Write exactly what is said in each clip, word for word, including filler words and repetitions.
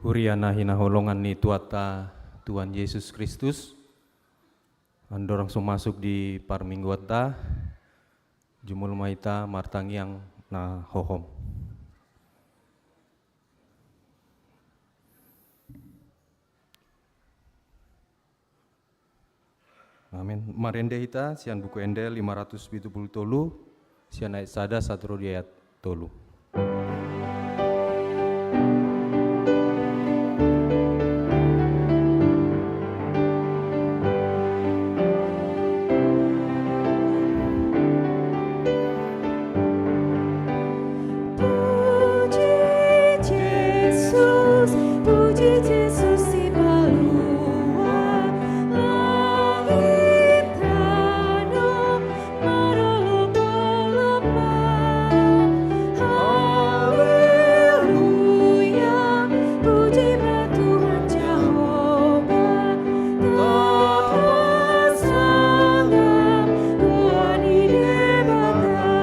Huria na hinaholongan ni Tuhanta, Tuhan Yesus Kristus, andorang so masuk di parmingguanta, jumolo ma hita martangiang na hohom. Amin. Marende hita sian Buku Ende lima ratus pitu pulu tolu, sian ayat sada sahat ro di ayat tolu. Puji Jesus, puji Jesus, Sipalua langit tano marolopolop ma. Haleluya, puji ma Tuhan Jahowa, tapasangap goar ni Debata.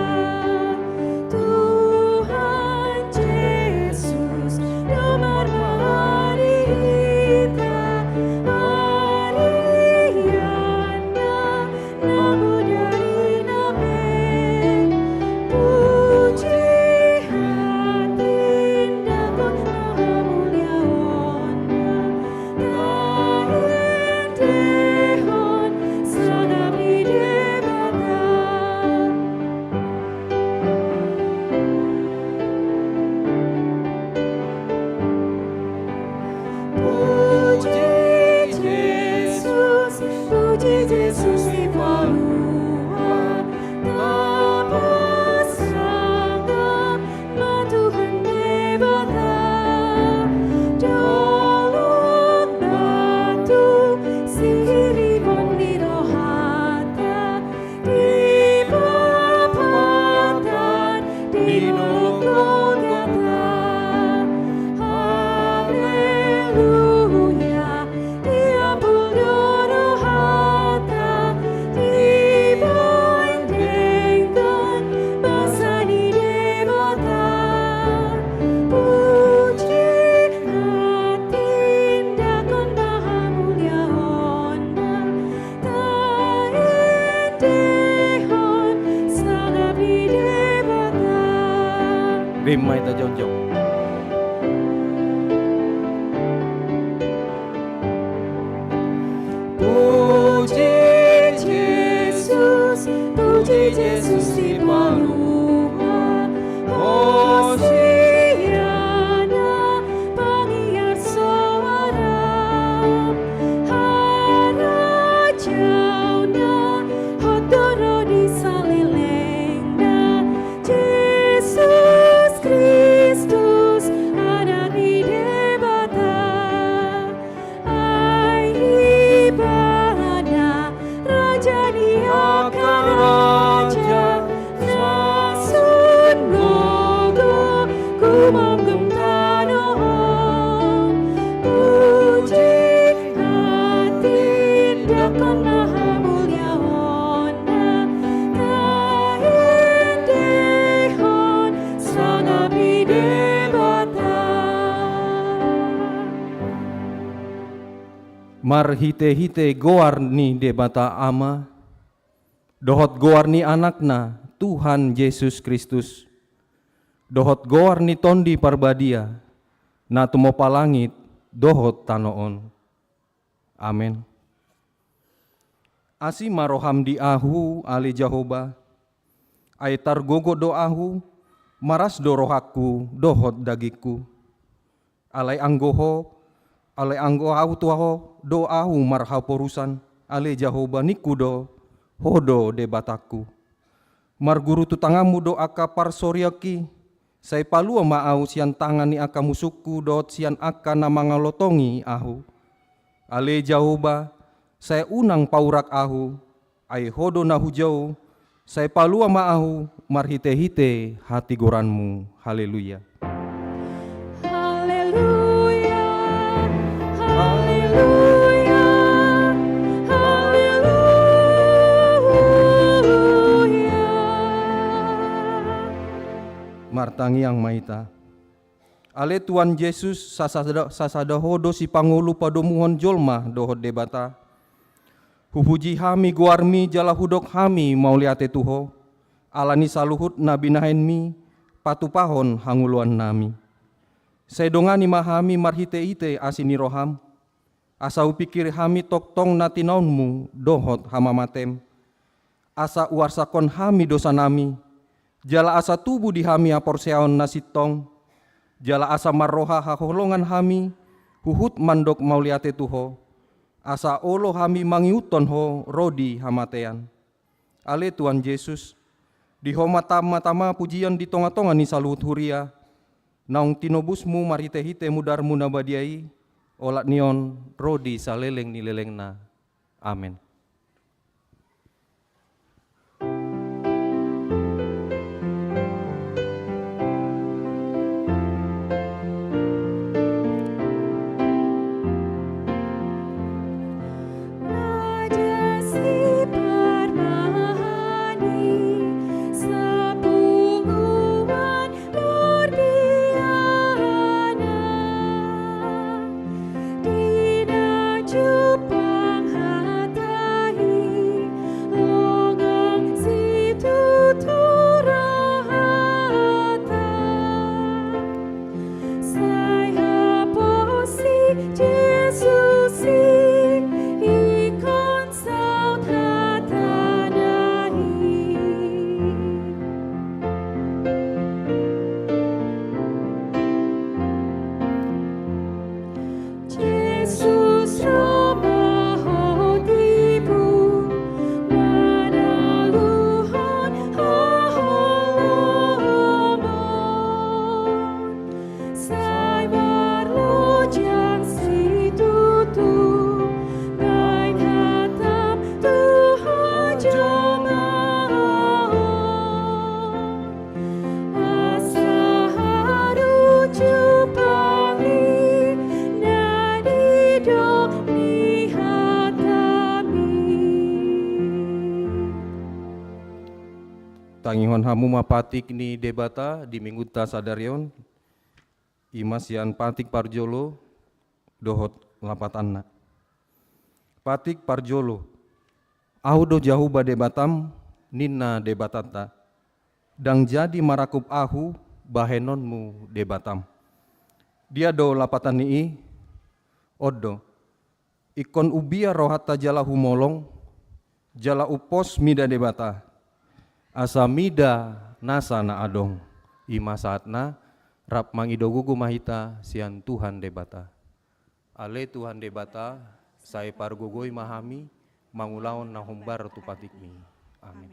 Tuhan Jesus, dumar ma di hita, arianna na bodari na pe. Puji hatindangkon hamuliaonna, taendehon sangap ni Debata. Puji Jesus, puji Jesus, Sipalua tapasangap ma Tuhan Debata. Dolok, batu, sihirihon ni rohanta, dipapatar di dolok Golgata. Haleluya, diapul do rohanta, dibaen denggan basa ni Debata. Puji hatindangkon ma hamuliaonna, taendehon sangap ni Debata. Rap ma hita jongjong. Puji Jesus, puji Jesus, Sipalua, Hosiana, pangiar soara, harajaonna hot do ro di salelengna, Jesus Kristus, Anak ni Debata. Ai Ibana, Raja ni angka raja, na sun gogo gumomgom tano on. Puji hatindangkon ma hamuliaonna, taendehon sangap ni Debata. Marhitehite goar ni Debata Ama, dohot goar ni Anakna, Tuhan Jesus Kristus, dohot goar ni Tondi Parbadia, na tumompa langit dohot tano on. Amen. Asi ma roham di ahu, ale Jahowa, ai targogot do ahu, maras do rohangku dohot dagingku. Alai anggo Ho, alai anggo ahu tu Ho do ahu marhaporusan, ale Jahowa, ningku do, Ho do Debatangku. Margurutu tanganmu do angka parsorianki, sai palua ma ahu sian tangan ni angka musungku dohot sian angka na mangalotongi ahu. Ale Jahowa, sai unang paurak ahu, ai Ho do na hujou, sai palua ma ahu marhitehite hatigoranmu. Haleluya. Haleluya, haleluya, haleluya. Martangiang ma hita. Ale Tuhan Jesus, sasada, sasada Ho do sipangolu padomuhon jolma dohot Debata. Hupuji hami goarMi jala hudok hami mauliate tu Ho, ala ni saluhut na binahenMi patupahon hangoluannami. Sai dongani ma hami marhitehite asi ni rohaM, asa hupingkiri hami tongtong na tinaonMu dohot hamamateM, asa huarsakhon hami dosanami, jala asa tubu di hami haporseaon na sintong, jala asa marroha haholongan hami huhut mandok mauliate tu Ho, asa olo hami mangihuthon Ho ro di hamatean. Ale Tuhan Jesus, di Ho ma tama-tama pujian di tonga-tonga ni saluhut huria, naung tinobusMu marhitehite mudarMu na badia i, olat ni on ro di saleleng ni lelengna. Amen. Tangihon hamu ma patik ni Debata di Minggunta sadari on. I ma sian patik parjolo dohot lapatanna. Patik parjolo. Ahu do Jahowa Debatam, ninna Debatanta. Ndang jadi marakup ahu bahenonmu Debatam. Dia do lapatan ni i? On do. Ingkon umbia rohanta jala humolong, jala umpos mida Debata, asa mida nasa na adong. I ma saatna, rap mangido gogo ma hita sian Tuhan Debata. Ale Tuhan Debata, sai pargogoi ma hami mangulahon na hombar tu patikmi. Amen.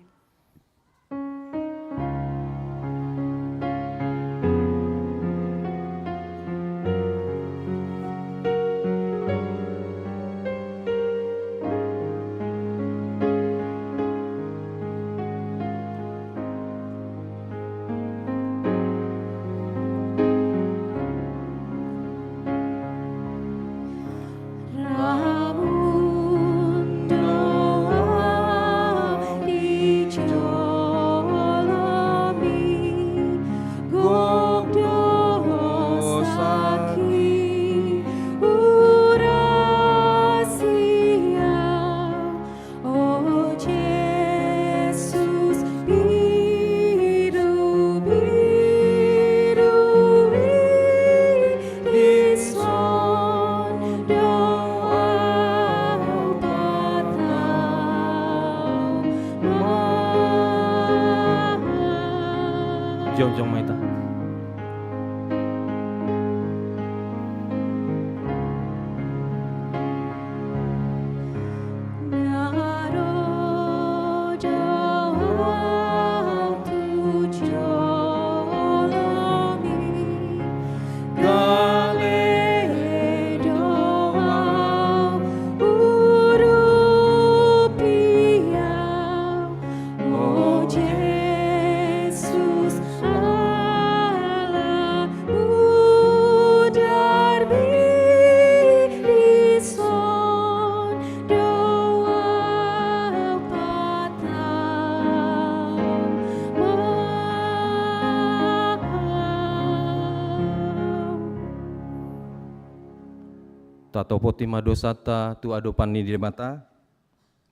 Tatopoti ma dosanta tu adopan ni Debata.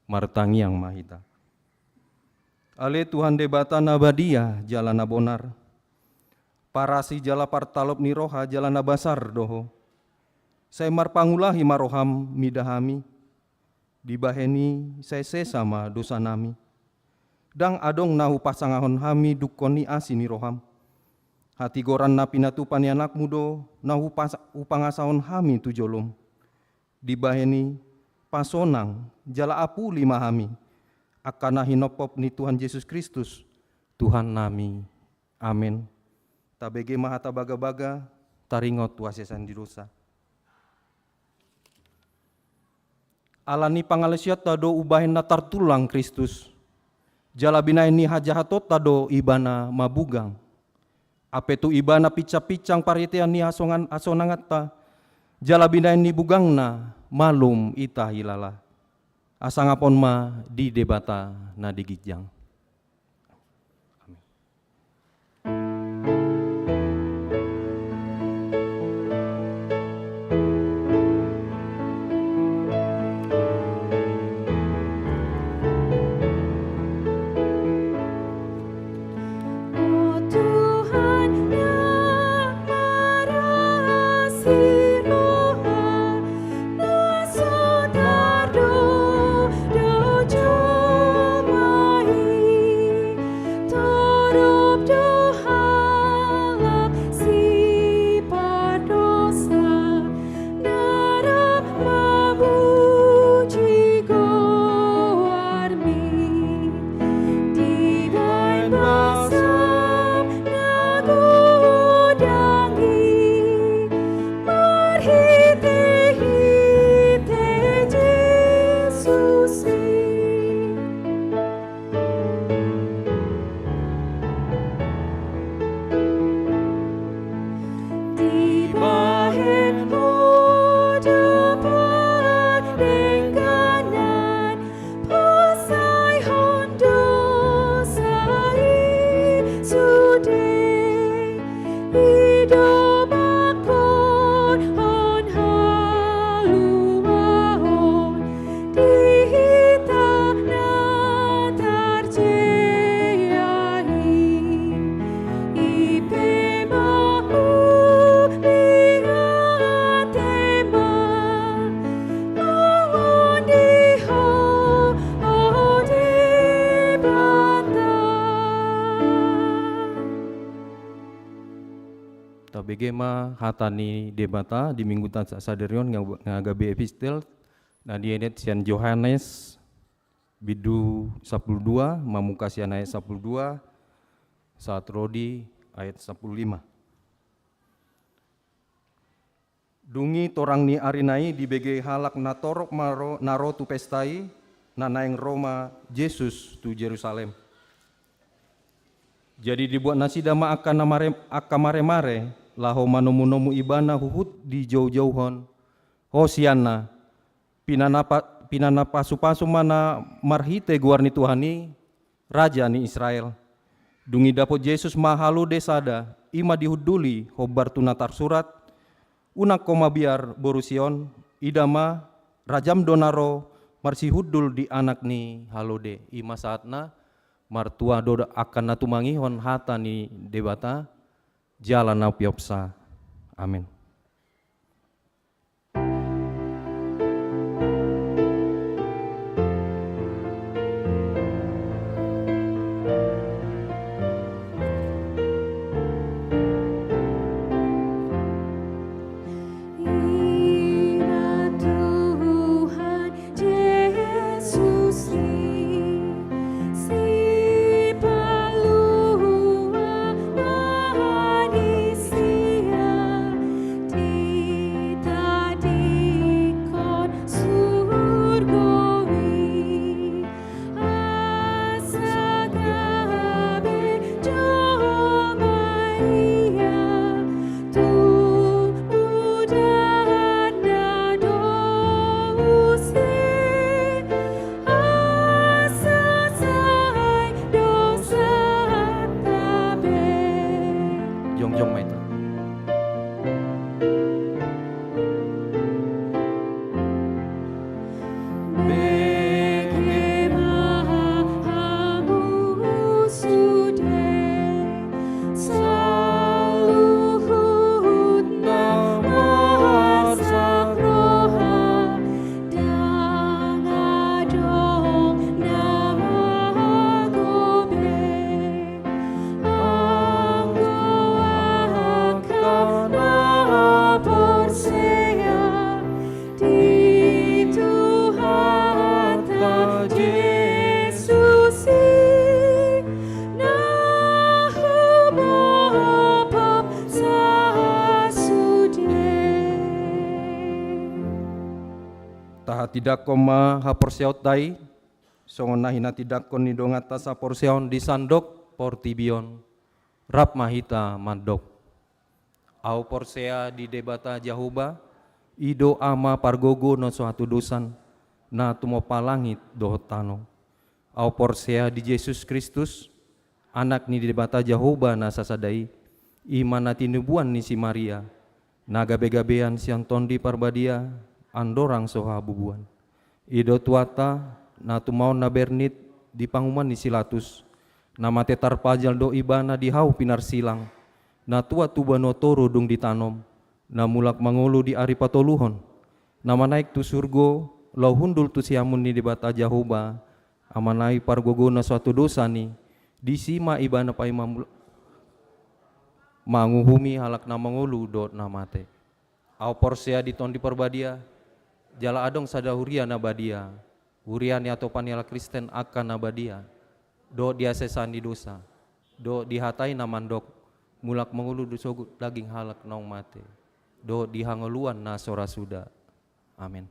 Martangiang ma hita. Ale Tuhan Debata na badia jala na bonar, parasi jala partalop ni roha jala na basar do Ho. Sai marpangulahi ma roham mida hami, dibahen i sai sesa ma dosanami. Ndang adong na hupasangahon hami dungkon ni asi ni roham. Hatigoran na pinatupa ni anakmu do na hupas-, hupangasahon hami tu jolom. Dibahen i pasonang jala apuli ma hami, angka na hinophop ni Tuhan Jesus Kristus, Tuhannami. Amen. Tabege ma hata bagabaga, taringot tu hasesaan ni dosa. Ala ni pangalaosionta do umbahen na tartulang Kristus, jala binahen ni hajahatonta do Ibana mabugang. Hape tu Ibana pinsangpinsang parhitean ni hasongan-, hasonanganta, jala binahen ni bugangna malum hita hilala. Hasangapon ma di Debata na di ginjang. Amen. O Tuhan na marasi roha, na so tardodo jolma i, torop do halak sipardosa, na rap mamuji goarmi. Dibahen basam na godang i, marhitehite Jesus i. Dibahen Ho do pardengganan, pasaehon dosa i sude, idomakhon haluaon di hita na tarjea i. I pe ma mauliate ma laho di Ho, o Debata. Tabege ma hata ni Debata di Mingguta sadari on, nga, nga gabe epistel na dienet sian Johannes bindu sampulu dua, mamungka sian ayat sampulu dua sahat ro di ayat sampulu lima. Dung i torang ni arina i dibege halak na torop ma ro, na ro tu pesta i, na naeng ro ma Jesus tu Jerusalem. Jadi dibuat nasida ma angka na mare-, angka maremare, laho manomunomu Ibana huhut dijoujouhon: Hosianna, pinanapa-, pinanapasupasu ma na marhite goar ni Tuhan i, Raja ni Israel. Dung i dapot Jesus ma halode sada, i ma dihunduli hombar tu na tarsurat: Unang ho mabiar, boru Sion, ida ma, rajam do na ro marsihundul di anak ni halode. I ma sahatna. Martua do angka na tumangihon hata ni Debata jala na upiopsa. Amen. Ina Tuhan Jesus i, Sipaluahon ni sian Hatindangkon ma haporseaonta i, songon na hinatindangkon ni donganta saporseaon di sandok portibi on. Rap ma hita mandok. Ahu porsea di Debata Jahowa, i do Ama pargogo na so hatudosan, na tumompa langit dohot tano. Ahu porsea di Jesus Kristus, Anak ni Debata Jahowa na sasada i, i ma na tinubuan ni si Maria, na gabegabean sian Tondi Parbadia, andorang so habubuan. I do Tuhanta, na tumaon na bernit di panguhuman ni si Latus, na mate tarpajal do Ibana di hau pinarsilang, na tuat tu banua toru dung ditanom, na mulak mangolu di ari patoluhon, na manaek tu surgo, laho hundul tu siamun ni Debata Jahowa, Amana i pargogo na so hatudosan i, disi ma Ibana paima mul-, manguhumi halak na mangolu dohot na mate. Ahu porsea di Tondi Parbadia, jala adong sada huria na badia, huria ni atopan ni halak Kristen angka na badia, dohot di hasesaan ni dosa, dohot di hata i na mandok, mulak mangolu do sogot daging halak naung mate, dohot di hangoluan na so ra suda. Amen.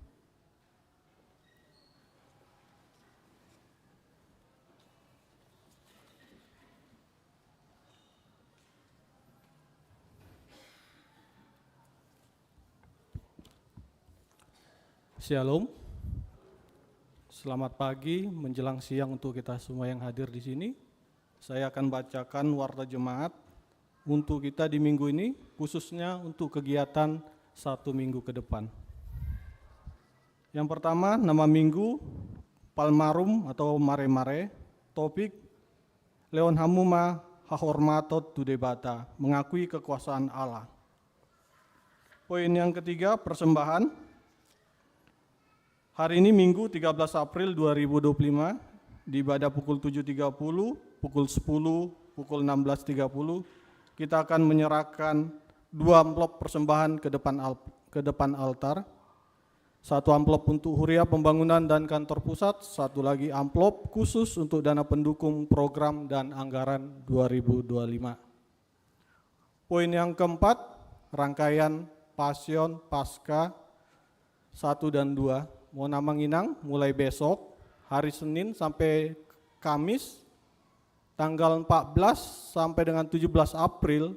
Shalom. Selamat pagi, menjelang siang untuk kita semua yang hadir di sini. Saya akan bacakan warta jemaat untuk kita di minggu ini, khususnya untuk kegiatan satu minggu ke depan. Yang pertama, nama minggu, Palmarum atau Mare-Mare, topik, Lehon hamu ma hahormaton tu Debata, mengakui kekuasaan Allah. Poin yang ketiga, persembahan. Hari ini Minggu tiga belas April dua ribu dua puluh lima, di ibadah pukul tujuh tiga puluh, pukul sepuluh, pukul enam belas tiga puluh, kita akan menyerahkan dua amplop persembahan ke depan al-, ke depan altar. Satu amplop untuk Huria Pembangunan dan Kantor Pusat, satu lagi amplop khusus untuk dana pendukung program dan anggaran dua ribu dua puluh lima. Poin yang keempat, rangkaian Pasion Paskah satu dan dua. Mohon Amang Inang, mulai besok, hari Senin sampai Kamis, tanggal empat belas sampai dengan tujuh belas April,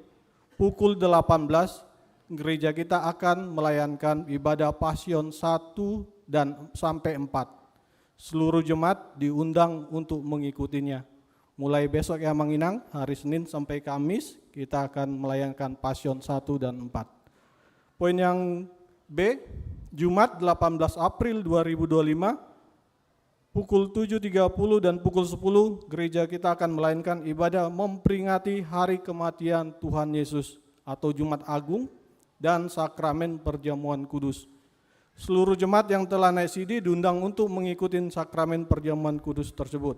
pukul delapan belas, gereja kita akan melayankan ibadah Pasion satu dan sampai empat. Seluruh jemaat diundang untuk mengikutinya. Mulai besok ya, Amang Inang, hari Senin sampai Kamis, kita akan melayankan Pasion satu dan empat. Poin yang B, Jumat delapan belas April dua ribu dua puluh lima, pukul tujuh tiga puluh dan pukul sepuluh, gereja kita akan melayankan ibadah memperingati hari kematian Tuhan Yesus atau Jumat Agung dan Sakramen Perjamuan Kudus. Seluruh jemaat yang telah naik sidi diundang untuk mengikuti Sakramen Perjamuan Kudus tersebut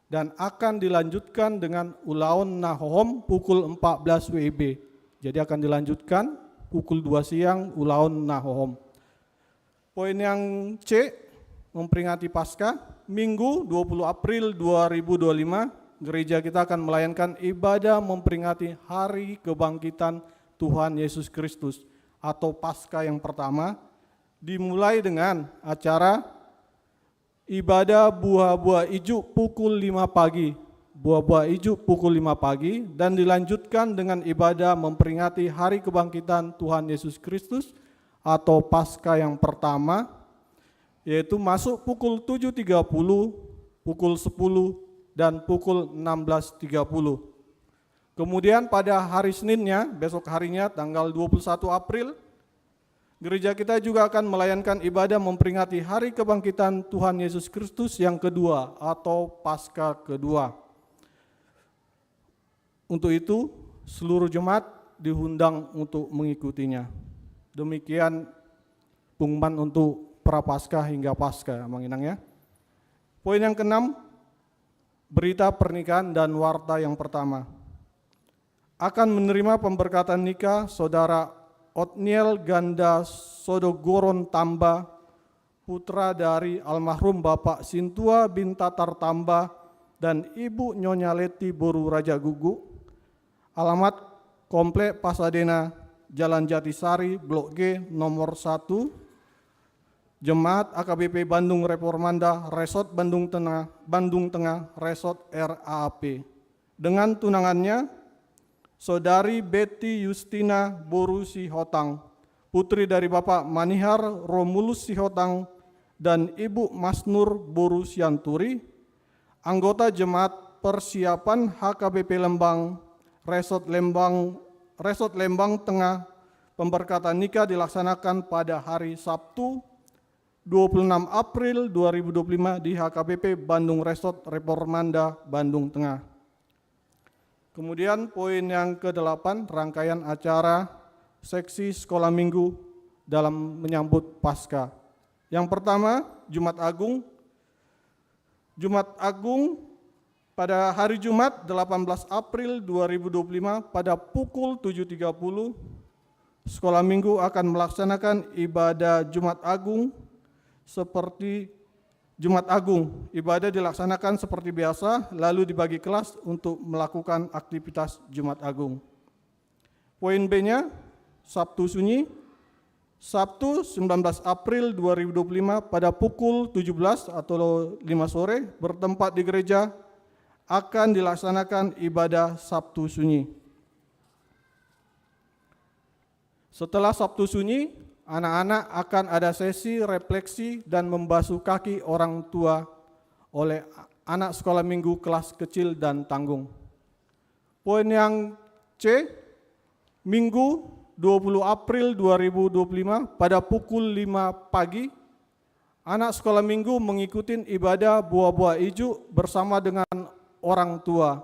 dan akan dilanjutkan dengan ulaon na hohom pukul empat belas W I B. Jadi akan dilanjutkan pukul dua siang ulaon na hohom. Poin yang C, memperingati Paskah. Minggu dua puluh April dua ribu dua puluh lima, gereja kita akan melayankan ibadah memperingati hari kebangkitan Tuhan Yesus Kristus atau Paskah yang pertama, dimulai dengan acara ibadah buah-buah ijuk pukul lima pagi. Buah-buah ijuk pukul lima pagi dan dilanjutkan dengan ibadah memperingati hari kebangkitan Tuhan Yesus Kristus atau Paskah yang pertama, yaitu masuk pukul tujuh tiga puluh, pukul sepuluh, dan pukul enam belas tiga puluh. Kemudian pada hari Seninnya, besok harinya, tanggal dua puluh satu April, gereja kita juga akan melayankan ibadah memperingati hari kebangkitan Tuhan Yesus Kristus yang kedua atau Paskah kedua. Untuk itu, seluruh jemaat diundang untuk mengikutinya. Demikian pengumuman untuk Prapaskah hingga Paskah, Amang Inang ya. Poin yang keenam, berita pernikahan dan warta yang pertama. Akan menerima pemberkatan nikah Saudara Otniel Ganda Sodogoron Tamba, putra dari almarhum Bapak Sintua bin Tatar Tamba dan Ibu Nyonya Leti boru Raja Gugu. Alamat Komplek Pasadena, Jalan Jatisari, Blok G, nomor satu, Jemaat A K B P Bandung Reformanda, Resort Bandung Tengah, Bandung Tengah, Resort R A P. Dengan tunangannya, Saudari Betty Justina boru Sihotang, putri dari Bapak Manihar Romulus Sihotang dan Ibu Masnur boru Sianturi, anggota jemaat persiapan H K B P Lembang, Resort Lembang, Resort Lembang Tengah, pemberkatan nikah dilaksanakan pada hari Sabtu, dua puluh enam April dua ribu dua puluh lima di H K B P Bandung Resort Reformanda, Bandung Tengah. Kemudian poin yang kedelapan, rangkaian acara seksi sekolah minggu dalam menyambut Paskah. Yang pertama, Jumat Agung. Jumat Agung pada hari Jumat, delapan belas April dua ribu dua puluh lima, pada pukul tujuh tiga puluh, sekolah minggu akan melaksanakan ibadah Jumat Agung seperti Jumat Agung. Ibadah dilaksanakan seperti biasa, lalu dibagi kelas untuk melakukan aktivitas Jumat Agung. Poin B-nya, Sabtu Sunyi. Sabtu, sembilan belas April dua ribu dua puluh lima, pada pukul tujuh belas atau lima sore, bertempat di gereja, akan dilaksanakan ibadah Sabtu Sunyi. Setelah Sabtu Sunyi, anak-anak akan ada sesi refleksi dan membasuh kaki orang tua oleh anak sekolah minggu kelas kecil dan tanggung. Poin yang C, Minggu, dua puluh April dua ribu dua puluh lima, pada pukul lima pagi, anak sekolah minggu mengikuti ibadah buah-buah ijuk bersama dengan orang tua.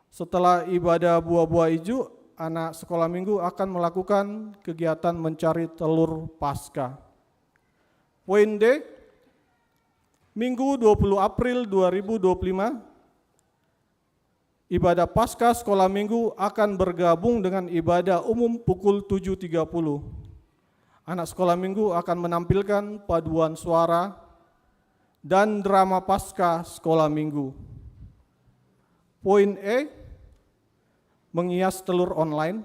Setelah ibadah buah-buah ijuk, anak sekolah minggu akan melakukan kegiatan mencari telur Paskah. Poin D, Minggu, dua puluh April dua ribu dua puluh lima, ibadah Paskah sekolah minggu akan bergabung dengan ibadah umum pukul tujuh tiga puluh. Anak sekolah minggu akan menampilkan paduan suara dan drama Paskah sekolah minggu. Poin E, menghias telur online.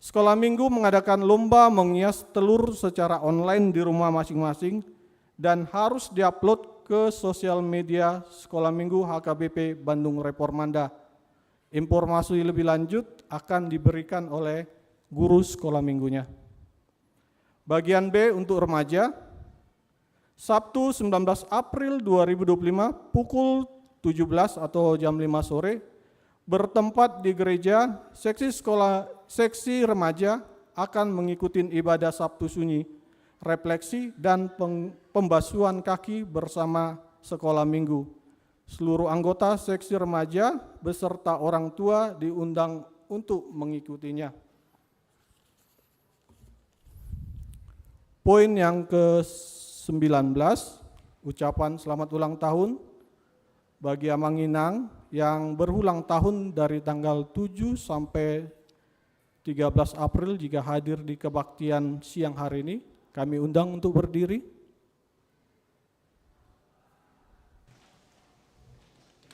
Sekolah minggu mengadakan lomba menghias telur secara online di rumah masing-masing dan harus diupload ke sosial media Sekolah Minggu H K B P Bandung Reformanda. Informasi lebih lanjut akan diberikan oleh guru sekolah minggunya. Bagian B untuk remaja, Sabtu, sembilan belas April dua ribu dua puluh lima, pukul tujuh belas atau jam lima sore, bertempat di gereja, seksi sekolah, seksi remaja akan mengikuti ibadah Sabtu Sunyi, refleksi, dan peng-, pembasuhan kaki bersama sekolah minggu. Seluruh anggota seksi remaja beserta orang tua diundang untuk mengikutinya. Poin yang ke sembilan belas, ucapan selamat ulang tahun bagi Amang Inang yang berulang tahun dari tanggal tujuh sampai tiga belas April. Jika hadir di kebaktian siang hari ini, kami undang untuk berdiri.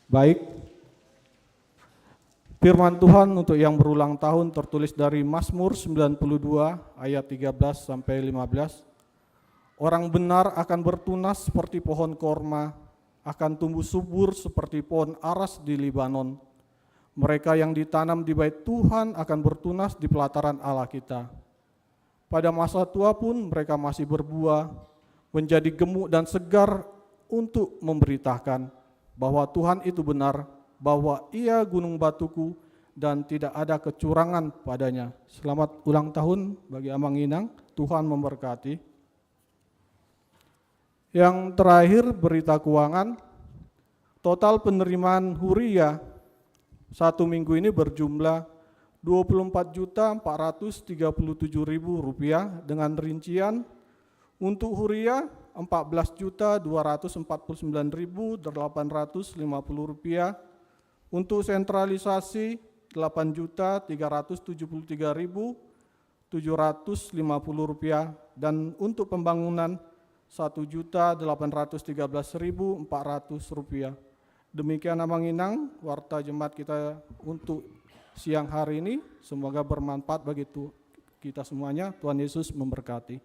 Baik. Firman Tuhan untuk yang berulang tahun tertulis dari Mazmur sembilan puluh dua ayat tiga belas sampai lima belas. Orang benar akan bertunas seperti pohon korma, akan tumbuh subur seperti pohon aras di Libanon. Mereka yang ditanam di bait Tuhan akan bertunas di pelataran Allah kita. Pada masa tua pun mereka masih berbuah, menjadi gemuk dan segar untuk memberitakan bahwa Tuhan itu benar, bahwa Ia gunung batuku dan tidak ada kecurangan padanya. Selamat ulang tahun bagi Amang Inang, Tuhan memberkati. Yang terakhir, berita keuangan. Total penerimaan huria satu minggu ini berjumlah dua puluh empat juta empat ratus tiga puluh tujuh ribu rupiah, dengan rincian untuk huria empat belas juta dua ratus empat puluh sembilan ribu delapan ratus lima puluh rupiah, untuk sentralisasi delapan juta tiga ratus tujuh puluh tiga ribu tujuh ratus lima puluh rupiah, dan untuk pembangunan satu juta delapan ratus tiga belas ribu empat ratus rupiah. Demikian, Amang Inang, warta jemaat kita untuk siang hari ini. Semoga bermanfaat bagi tu-, kita semuanya. Tuhan Yesus memberkati.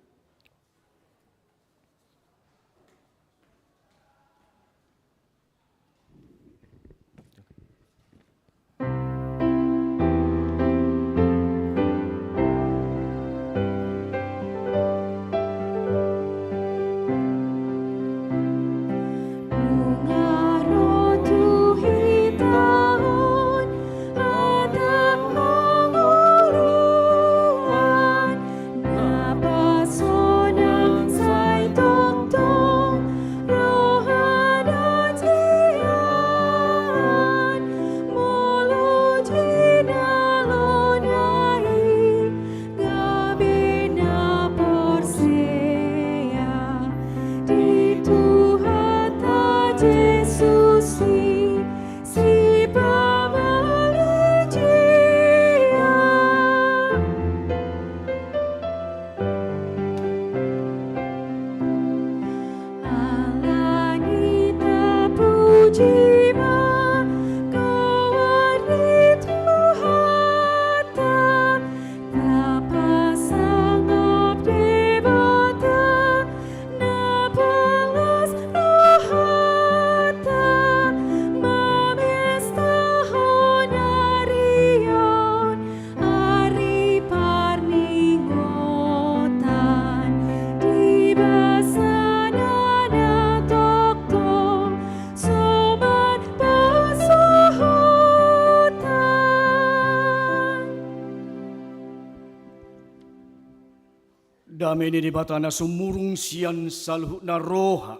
Dame ni Debata na sumurung sian saluhutna roha,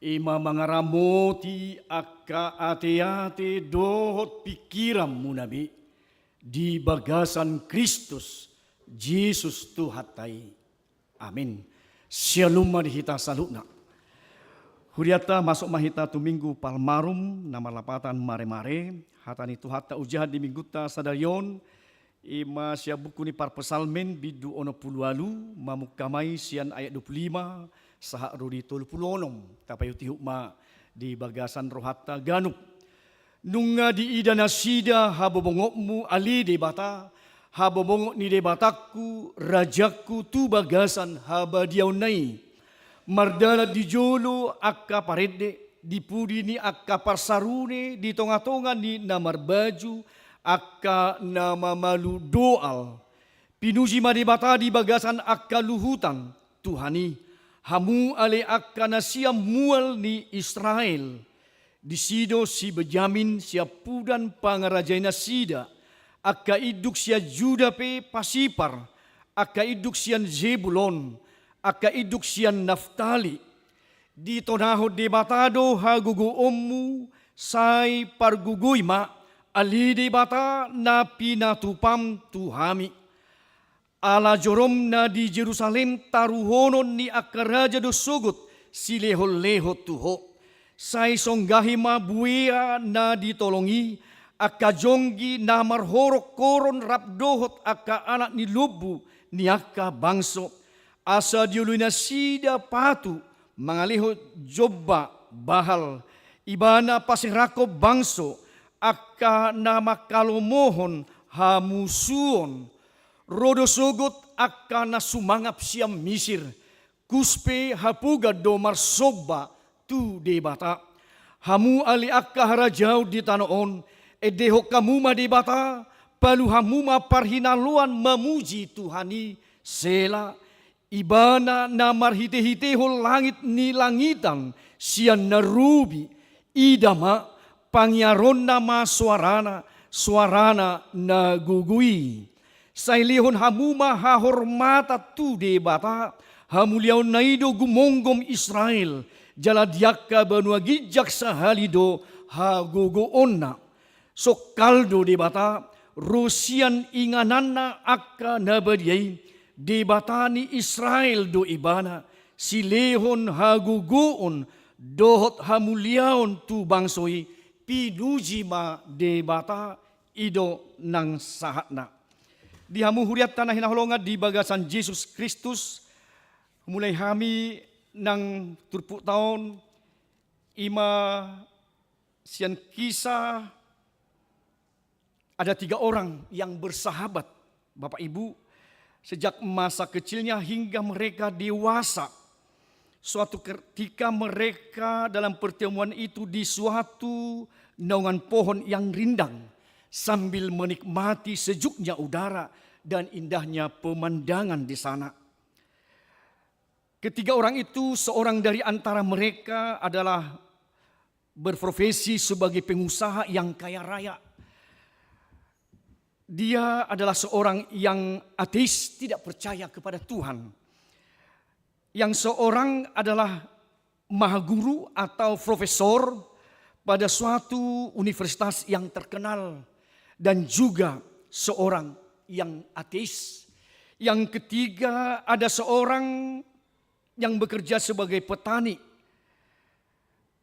i ma mangaramoti angka ateate dohot pingkiranmuna be, di bagasan Kristus Jesus Tuhanta i. Amin. Syalom ma di hita saluhutna. Hurianta, masuk ma hita tu Minggu Palmarum, na marlapatan Maremare. Hata ni Tuhanta hujaha di minggunta sadari on, i ma sian buku ni Parpsalmen bindu onom pulu ualu, mamungka ma i sian ayat dua pulu lima sahat ro di tolu pulu onom. Tapaihutihut ma di bagasan rohanta ganup. Nunga diida nasida habobongotmu, ale Debata, habobongot ni Debatangku, Rajangku, tu bagasan habadiaonna i. Mardalan di jolo angka parende, di pudi ni angka parsarune, di tongatonga ni na marbaju angka na mamalu doal. Pinuji ma Debata di bagasan angka luhutan, Tuhan i, hamu ale angka na sian mual ni Israel. Disi do si Benjamin siampudan pangarajai nasida, angka induk sian Juda pe pasipar, angka induk sian Zebulon, angka induk sian Naftali. Ditonahon Debata do hagogoonmu, sai pargogoi ma, ale Debata, na pinatupam tu hami. Ala jorom na di Jerusalem taruhonon ni angka raja do sogot silehonlehon tu Ho. Sai songgahi ma buea na di tolong i, angka jonggi na marhoronghoron rap dohot angka anak ni lombu ni angka bangso. Asa dioloi nasida patu mangalehon jomba Baal, ibana paserangkon bangso angka na mangkalomohon hamusuon. Ro do sogot angka na sumangap sian Misir, Kus pe hapogan do marsomba tu Debata. Hamu ale angka harajaon di tano on, endehon hamu ma Debata, palu hamu ma parhinaloan mamuji Tuhan i. Sela. Ibana na marhitehitehon langit ni langitan sian na robi, ida ma, pangiaronna ma soarana, soarana na gogo i. Sai lehon hamu ma hahormatan tu Debata, hamuliaonna i do gumomgom Israel, jala di angka banua ginjang sahali do hagogoonna. Songkal do Debata, ro sian ingananna angka na badia i, Debata ni Israel do ibana, silehon hagogoon dohot hamuliaon tu bangso i. Pinuji ma Debata, i do nang sahatna. Di hamu hurianta na hinaholongan di bagasan Jesus Kristus, mulai hami nang turpukta on, i ma sian Kisah. Ada tiga orang yang bersahabat, Bapak Ibu, sejak masa kecilnya hingga mereka dewasa. Suatu ketika mereka dalam pertemuan itu di suatu naungan pohon yang rindang sambil menikmati sejuknya udara dan indahnya pemandangan di sana. Ketiga orang itu, seorang dari antara mereka adalah berprofesi sebagai pengusaha yang kaya raya. Dia adalah seorang yang ateis, tidak percaya kepada Tuhan. Yang seorang adalah maha guru atau profesor pada suatu universitas yang terkenal dan juga seorang yang ateis. Yang ketiga, ada seorang yang bekerja sebagai petani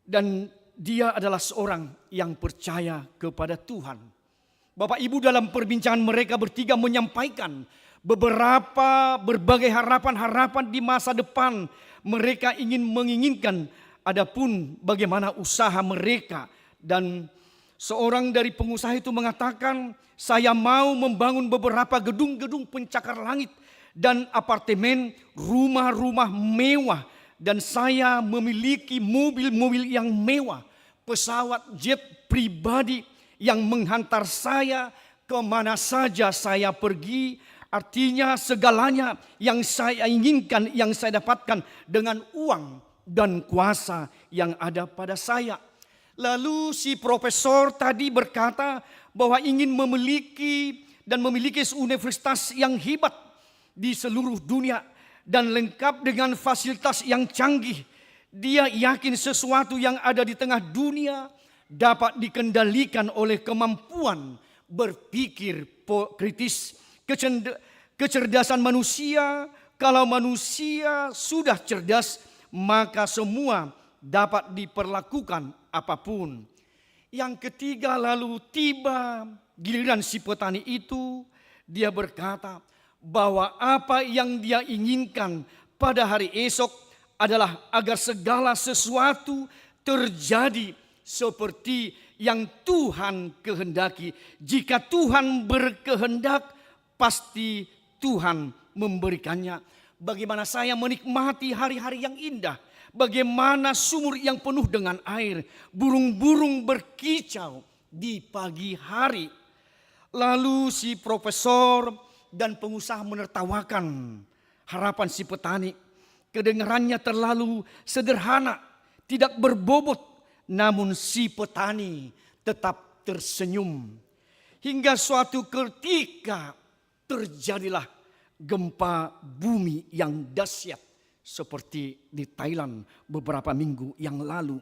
dan dia adalah seorang yang percaya kepada Tuhan. Bapak Ibu, dalam perbincangan mereka bertiga menyampaikan beberapa, berbagai harapan-harapan di masa depan mereka ingin menginginkan, adapun bagaimana usaha mereka. Dan seorang dari pengusaha itu mengatakan, "Saya mau membangun beberapa gedung-gedung pencakar langit dan apartemen, rumah-rumah mewah, dan saya memiliki mobil-mobil yang mewah, pesawat jet pribadi yang menghantar saya kemana saja saya pergi, artinya segalanya yang saya inginkan, yang saya dapatkan dengan uang dan kuasa yang ada pada saya." Lalu si profesor tadi berkata bahwa ingin memiliki dan memiliki universitas yang hebat di seluruh dunia. dan lengkap dengan fasilitas yang canggih. Dia yakin sesuatu yang ada di tengah dunia dapat dikendalikan oleh kemampuan berpikir po-, kritis, kecend-, kecerdasan manusia. Kalau manusia sudah cerdas, maka semua dapat diperlakukan apapun. Yang ketiga, lalu tiba giliran si petani itu, dia berkata bahwa apa yang dia inginkan pada hari esok adalah agar segala sesuatu terjadi seperti yang Tuhan kehendaki. Jika Tuhan berkehendak, pasti Tuhan memberikannya. Bagaimana saya menikmati hari-hari yang indah, bagaimana sumur yang penuh dengan air, burung-burung berkicau di pagi hari. Lalu si profesor dan pengusaha menertawakan harapan si petani. Kedengarannya terlalu sederhana, tidak berbobot, namun si petani tetap tersenyum. Hingga suatu ketika terjadilah gempa bumi yang dahsyat seperti di Thailand beberapa minggu yang lalu.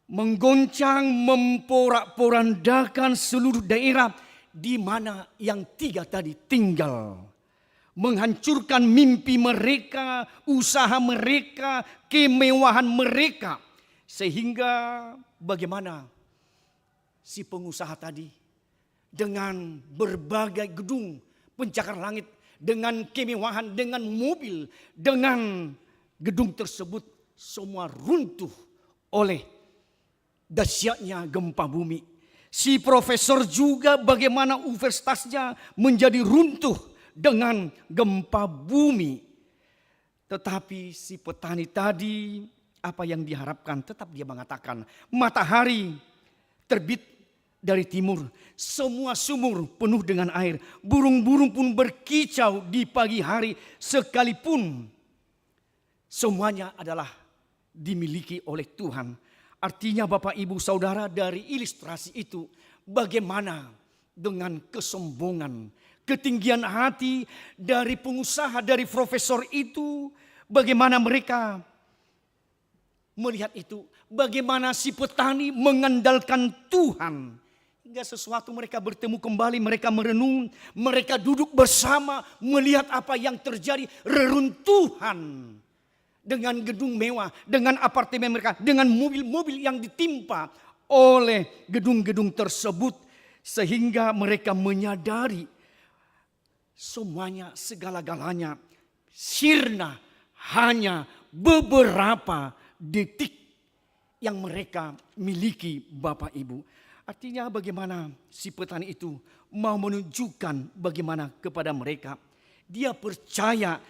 Menggoncang, memporak-porandakan seluruh daerah di mana yang tiga tadi tinggal. Menghancurkan mimpi mereka, usaha mereka, kemewahan mereka. Sehingga bagaimana si pengusaha tadi dengan berbagai gedung pencakar langit, dengan kemewahan, dengan mobil, dengan gedung tersebut, semua runtuh oleh dahsyatnya gempa bumi. Si profesor juga, bagaimana universitasnya menjadi runtuh dengan gempa bumi. Tetapi si petani tadi, apa yang diharapkan, tetap dia mengatakan, matahari terbit dari timur, semua sumur penuh dengan air, burung-burung pun berkicau di pagi hari, sekalipun semuanya adalah dimiliki oleh Tuhan. Artinya, Bapak, Ibu, Saudara, dari ilustrasi itu, bagaimana dengan kesombongan, ketinggian hati dari pengusaha, dari profesor itu, bagaimana mereka melihat itu, bagaimana si petani mengandalkan Tuhan. Hingga sesuatu mereka bertemu kembali, mereka merenung, mereka duduk bersama, melihat apa yang terjadi, reruntuhan dengan gedung mewah, dengan apartemen mereka, dengan mobil-mobil yang ditimpa oleh gedung-gedung tersebut, sehingga mereka menyadari semuanya, segala-galanya sirna hanya beberapa detik yang mereka miliki, Bapak Ibu. Artinya, bagaimana si petani itu mau menunjukkan bagaimana kepada mereka, dia percaya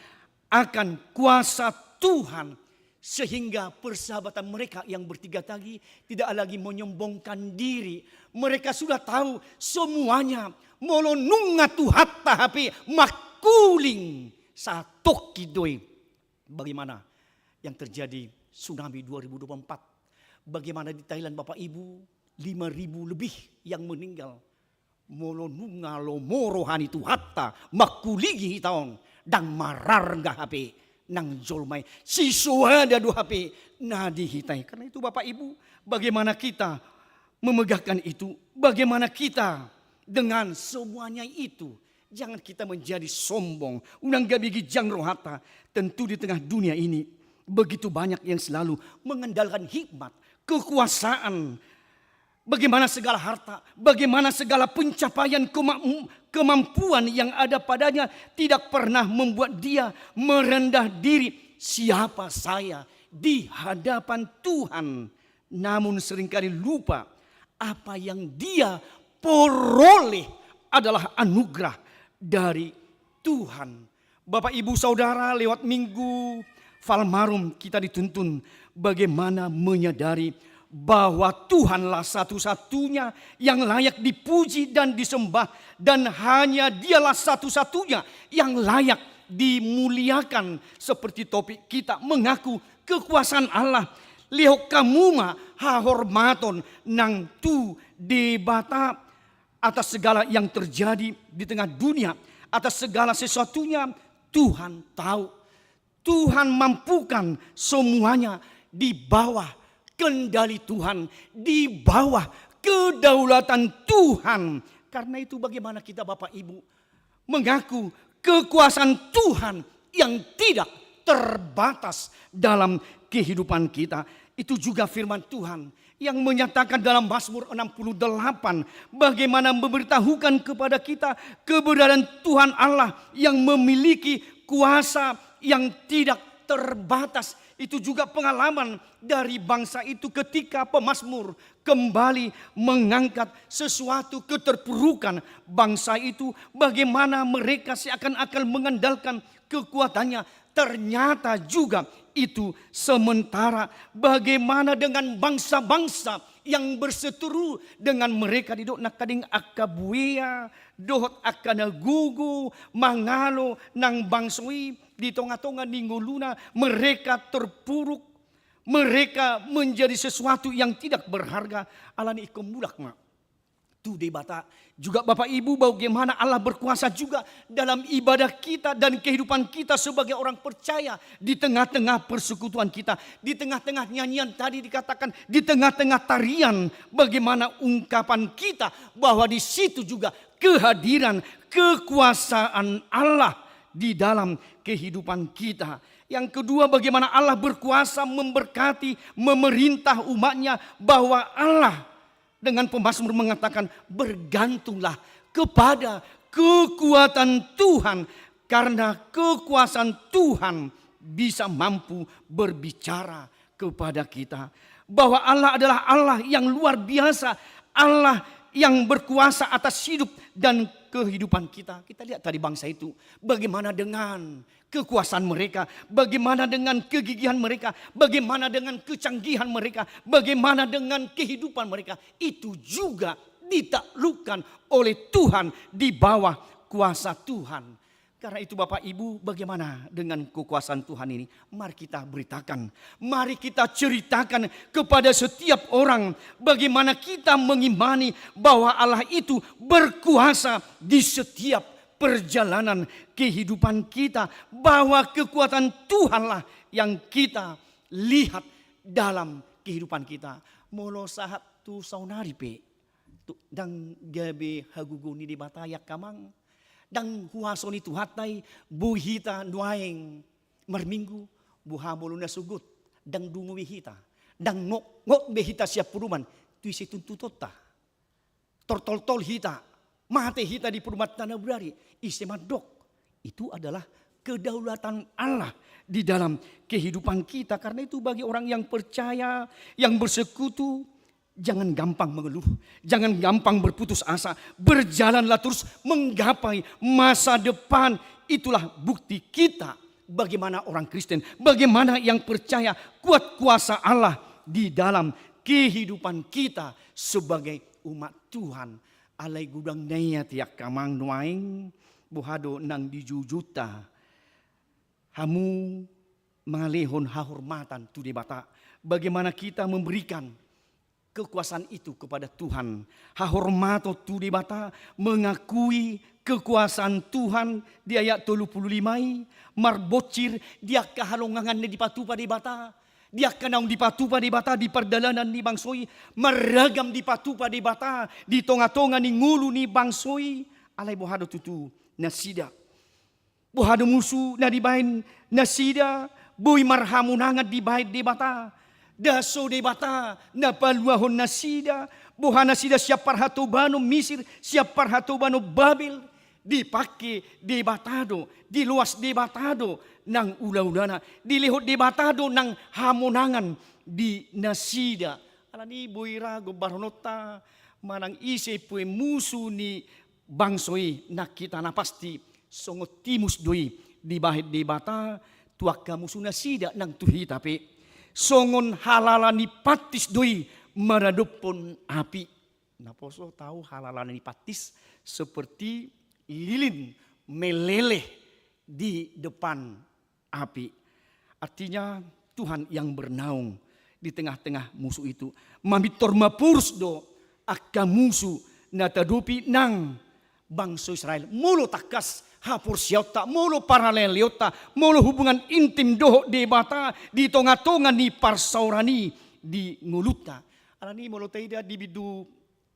akan kuasa Tuhan, sehingga persahabatan mereka yang bertiga tadi tidak lagi menyombongkan diri. Mereka sudah tahu semuanya. Molo nunga Tuhanta hape mangkuling, satongkin do i. Bagaimana yang terjadi tsunami dua ribu dua puluh empat? Bagaimana di Thailand, Bapak Ibu? Lima ribu lebih yang meninggal. Molo nunga lomo roha ni Tuhanta mangkulingi hita on, ndang mararga hape nang jolma i, sisoada do hape na di hita i. Karena itu, Bapak Ibu, bagaimana kita memegahkan itu? Bagaimana kita dengan semuanya itu? Jangan kita menjadi sombong. Unang gabe ginjang rohanta. Tentu di tengah dunia ini begitu banyak yang selalu mengandalkan hikmat, kekuasaan, bagaimana segala harta, bagaimana segala pencapaian, kema-, kemampuan yang ada padanya tidak pernah membuat dia merendah diri. Siapa saya di hadapan Tuhan? Namun seringkali lupa apa yang dia peroleh adalah anugerah dari Tuhan. Bapak, Ibu, Saudara, lewat Minggu Palmarum kita dituntun bagaimana menyadari bahwa Tuhanlah satu-satunya yang layak dipuji dan disembah, dan hanya Dialah satu-satunya yang layak dimuliakan. Seperti topik kita, mengaku kekuasaan Allah. Lehon hamu ma hahormaton nang tu Debata atas segala yang terjadi di tengah dunia, atas segala sesuatunya. Tuhan tahu, Tuhan mampukan semuanya di bawah kendali Tuhan, di bawah kedaulatan Tuhan. Karena itu, bagaimana kita, Bapak Ibu, mengaku kekuasaan Tuhan yang tidak terbatas dalam kehidupan kita? Itu juga firman Tuhan yang menyatakan dalam Mazmur enam puluh delapan, bagaimana memberitahukan kepada kita keberadaan Tuhan Allah yang memiliki kuasa yang tidak terbatas. Itu juga pengalaman dari bangsa itu ketika pemazmur kembali mengangkat sesuatu keterpurukan bangsa itu, bagaimana mereka seakan-akan mengandalkan kekuatannya. Ternyata juga itu sementara. Bagaimana dengan bangsa-bangsa yang berseteru dengan mereka? Didok nangkaning angka buea dohot angka na gogo mangalo nang bangso i di tonga-tonga ni ngoluna, mereka terpuruk, mereka menjadi sesuatu yang tidak berharga. Alani i ingkon mulak ma tu Debata. Juga Bapak Ibu, bagaimana Allah berkuasa juga dalam ibadah kita dan kehidupan kita sebagai orang percaya, di tengah-tengah persekutuan kita, di tengah-tengah nyanyian tadi dikatakan, di tengah-tengah tarian, bagaimana ungkapan kita bahwa di situ juga kehadiran kekuasaan Allah di dalam kehidupan kita. Yang kedua, bagaimana Allah berkuasa memberkati, memerintah umat-Nya, bahwa Allah, dengan pemazmur mengatakan, bergantunglah kepada kekuatan Tuhan, karena kekuasaan Tuhan bisa mampu berbicara kepada kita. Bahwa Allah adalah Allah yang luar biasa, Allah yang berkuasa atas hidup dan kehidupan kita. Kita lihat tadi bangsa itu, bagaimana dengan kekuasaan mereka, bagaimana dengan kegigihan mereka, bagaimana dengan kecanggihan mereka, bagaimana dengan kehidupan mereka, itu juga ditaklukkan oleh Tuhan di bawah kuasa Tuhan. Karena itu, Bapak Ibu, bagaimana dengan kekuasaan Tuhan ini? Mari kita beritakan, mari kita ceritakan kepada setiap orang bagaimana kita mengimani bahwa Allah itu berkuasa di setiap perjalanan kehidupan kita, bahwa kekuatan Tuhanlah yang kita lihat dalam kehidupan kita. Molo sahat tu saonari pe, tu ndang gabe hagogoon ni Debata i angka amang, ndang huaso ni Tuhanta i, boi hita nuaeng marminggu, boha molo na sogot, ndang dungo be hita, ndang ngot, ngot be hita sian podoman, tu ise tuntutonta? Tortoltol hita, mate hita di podoman tana bodari, ise mandok? Itu adalah kedaulatan Allah di dalam kehidupan kita. Karena itu, bagi orang yang percaya, yang bersekutu, jangan gampang mengeluh, jangan gampang berputus asa. Berjalanlah terus menggapai masa depan. Itulah bukti kita bagaimana orang Kristen, bagaimana yang percaya, kuat kuasa Allah di dalam kehidupan kita sebagai umat Tuhan. Alai godang na i ate angka amang nuaeng, boha do nang di jujunta? Hamu mangalehon hahormatan tu Debata. Bagaimana kita memberikan kekuasaan itu kepada Tuhan? Hahormaton tu Debata, mengakui kekuasaan Tuhan di ayat tolu pulu lima i, marbonsir di angka halongangan na dipatupa Debata, di angka naung dipatupa Debata di pardalanan ni bangso i, marragam dipatupa Debata di tonga-tonga ni ngolu ni bangso i. Alai boha do tutu nasida? Boha do musu na dibaen nasida? Boi marhamonangan dibaen Debata. Ndang so Debata na paluahon nasida. Boha nasida sian parhatobanon Misir, sian parhatobanon Babel? Dipangke Debata do, diloas Debata do nang ulaulana, dilehon Debata do nang hamonangan di nasida. Alani i boi ra gombarhononta manang ise pe musu ni bangso i, nang hita na pasti songon timus do i dibahen Debata tu angka musu nasida nang tu hita pe. Songon halala ni pantis do i maradophon api. Naposo tahu halala ni pantis? Seperti lilin meleleh di depan api. Artinya, Tuhan yang bernaung di tengah-tengah musu itu. Mamintor maporus do angka musu na tadopi nang bangso Israel. Molo tangkas haporseaonta, molo paraleaonta, molo hubungan intim dohot Debata di tonga-tonga ni parsaoran i di ngolunta. Alani molo taida di bindu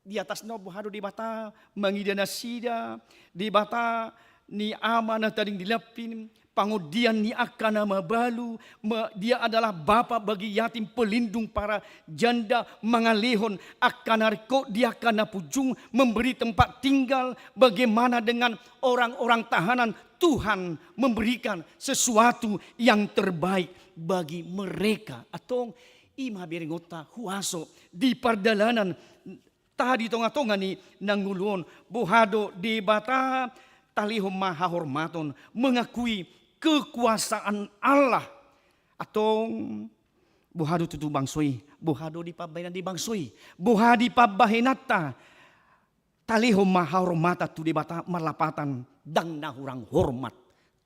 di atas na boha do Debata mangida nasida, Debata ni ama na tading di lampin, pangondian ni angka na mabalu, ma-, Dia adalah Bapa bagi yatim, pelindung para janda, mangalehon angka na ringkot di angka na punjung, memberi tempat tinggal, bagaimana dengan orang-orang tahanan, Tuhan memberikan sesuatu yang terbaik bagi mereka. Antong i ma berengonta huaso di pardalanan taha di tonga-tonga ni na ngolu on, boha do Debata, talehon ma hahormaton, mengakui kekuasaan Allah. Antong, boha do tutu bangso i, boha do di pambahenan ni bangso i, boha di pambahenanta, talehon ma hahormatan tu Debata marlapatan, ndang na hurang hormat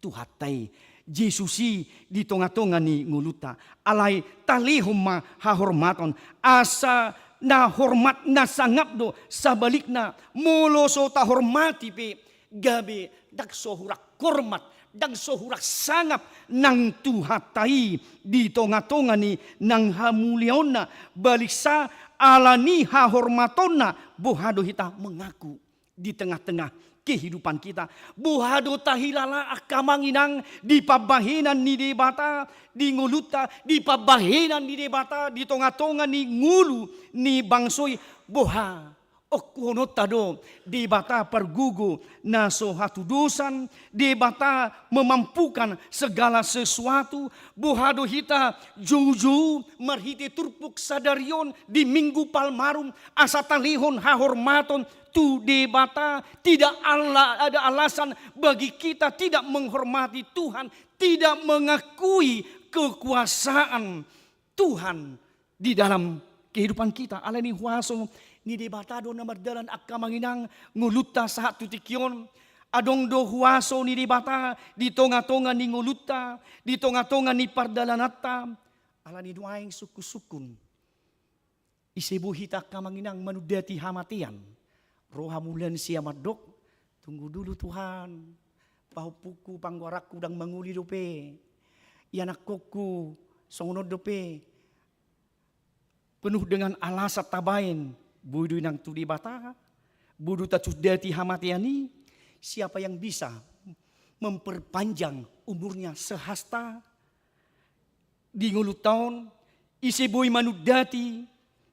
Tuhanta i, Jesus i di tonga-tonga ni ngolunta. Alai talehon ma hahormaton, asa na hormat na sangap do, sabalikna, molo so tahormati pe, gabe ndang so hurang hormat, ndang so hurang sangap nang Tuhanta i di tonga-tonga ni nang hamuliaonna, baliksa alani hahormatonna, boha do hita mengaku di tengah-tengah kehidupan kita. Boha do tahilala angka amang inang di pambahenan ni Debata di ngolunta, di pambahenan ni Debata di tonga-tonga ni ngolu ni bangso i, boha ongkuhononta do Debata pargogo na so hatudosan, Debata memampukan segala sesuatu, boha do hita joujou marhite turpuk sadari on di Minggu Palmarum, asa talehon hahormaton tu Debata, tidak ala-, ada alasan bagi kita tidak menghormati Tuhan, tidak mengakui kekuasaan Tuhan di dalam kehidupan kita. Alani huaso ni Debata do na mardalan angka amang inang ngolunta sahat tu tingki on. Adong do huaso ni Debata di tonga-tonga ni ngolunta, di tonga-tonga ni pardalananta. Alani nuaeng sungkun-sungkun. Ise boi hita angka amang inang manundati hamatean? Ro hamu lansia mandok, tunggu dulu Tuhan, pahompungku, panggoaranku ndang mangoli dope, ianakkonku songon on dope, penuh dengan alasan tabaen. Boi do inang tu Debata, boi do tatundati hamatean i? Siapa yang bisa memperpanjang umurnya sehasta? Di ngolunta on, ise boi manundati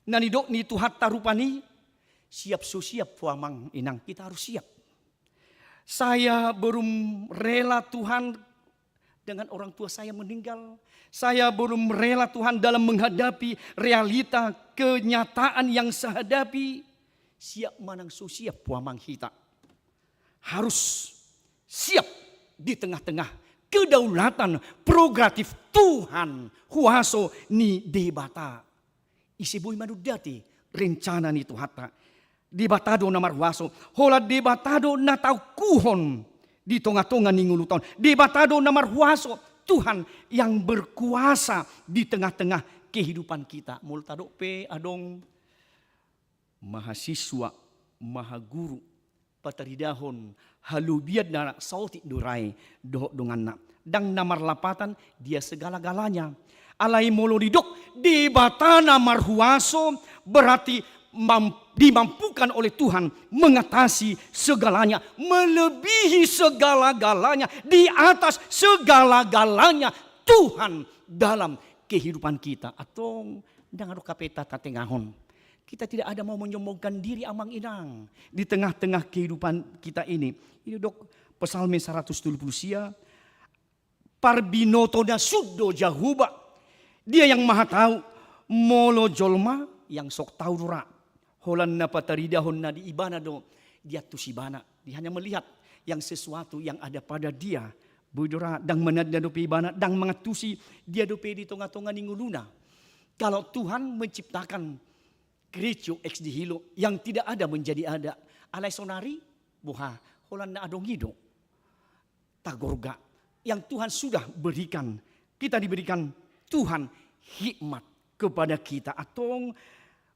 na nidok ni Tuhanta rupani? Siap so siap ho amang inang, kita harus siap. Saya belum rela Tuhan dengan orang tua saya meninggal. Saya belum rela Tuhan dalam menghadapi realita kenyataan yang saya hadapi. Siap manang so siap ho amang hita. Harus siap di tengah-tengah kedaulatan prerogatif Tuhan, huaso ni Debata. Ise boi manundati rencana ni Tuhanta? Debata do na marhuaso, holan Debata do na taungkuhon di tonga-tonga ni ngolunta on. Debata do na marhuaso, Tuhan yang berkuasa di tengah-tengah kehidupan kita. Molo tadok pe adong mahasiswa, mahaguru, pataridahon halobian na saotik do ra i dohot donganna. Ndang na marlapatan dia segala-galanya. Alai molo didok Debata na marhuaso, berarti mam-, dimampukan oleh Tuhan mengatasi segalanya, melebihi segala-galanya, di atas segala-galanya Tuhan dalam kehidupan kita. Antong, ndang adong hape tatatengahon. Kita tidak ada mau menyombongkan diri amang inang di tengah-tengah kehidupan kita ini. Ini didok Psalmen saratus tolu pulu sia, parbinoto na sun do Jahowa, Dia yang Maha Tahu, molo jolma yang so tau do ra. Holan na pataridahon na di ibana do, diantus ibana. Dia hanya melihat yang sesuatu yang ada pada dia. Boi do ra, ndang mananda dope ibana, ndang mangantusi dia dope di tonga-tonga ni ngoluna. Kalau Tuhan menciptakan creatio ex nihilo, yang tidak ada menjadi ada. Alai sonari, boha, holan na adong i do tagorga. Yang Tuhan sudah berikan, kita diberikan Tuhan hikmat kepada kita. Antong,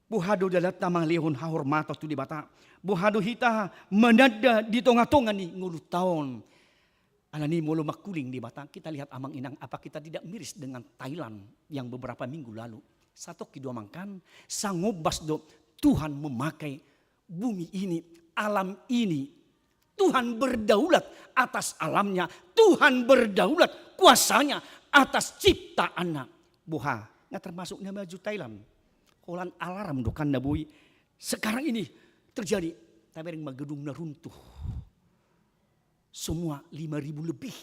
boha do dalanta mangalehon hahormaton tu Debata? Boha do hita mananda di tonga-tonga ni ngolunta on? Alani molo mangkuling Debata, kita lihat amang inang, apa kita tidak miris dengan Thailand yang beberapa minggu lalu? Satongkin do amang kan, sangombas do Tuhan memakai bumi ini, alam ini. Tuhan berdaulat atas alamnya, Tuhan berdaulat kuasanya atas ciptaannya. Boha, nga termasuk na maju Thailand. Holan alarm do kan na boi. Sekarang ini terjadi, tabereng ma gedung na runtuh. Semua lima ribu lebih.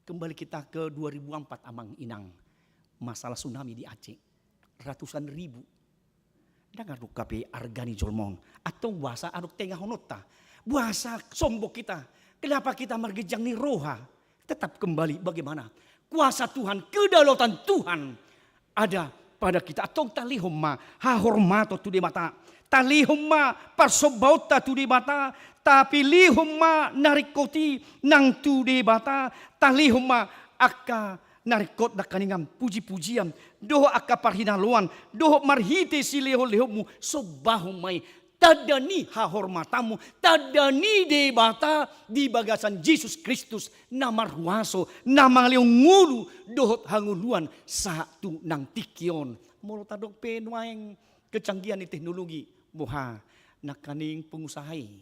Kembali kita ke dua ribu empat, amang inang. Masalah tsunami di Aceh. Ratusan ribu. Ndang adong hape arga ni jolma on. Antong boasa adong tengahononta? Boasa sombong kita? Kenapa kita marginjang ni roha? Tetap kembali bagaimana? Kuasa Tuhan, kedaulatan Tuhan ada pada kita. Antong talehon ma hahormaton tu Debata. Talehon ma parsombaonta tu Debata. Tapilihon ma na ringkot i nang tu Debata. Talehon ma angka na ringkot nangkaningan, puji-pujian, dohot angka parhinaloan, dohot marhite silehon-lehonmu, sombahon ma i. Tanda ni hahormatanmu, tanda ni Debata di bagasan Jesus Kristus, na marhuaso, na mangalehon ngolu dohot hangoluan sahat tu nang tingki on. Molo tadok pe nuaeng kecanggihan ni teknologi, boha nangkaning pengusaha i,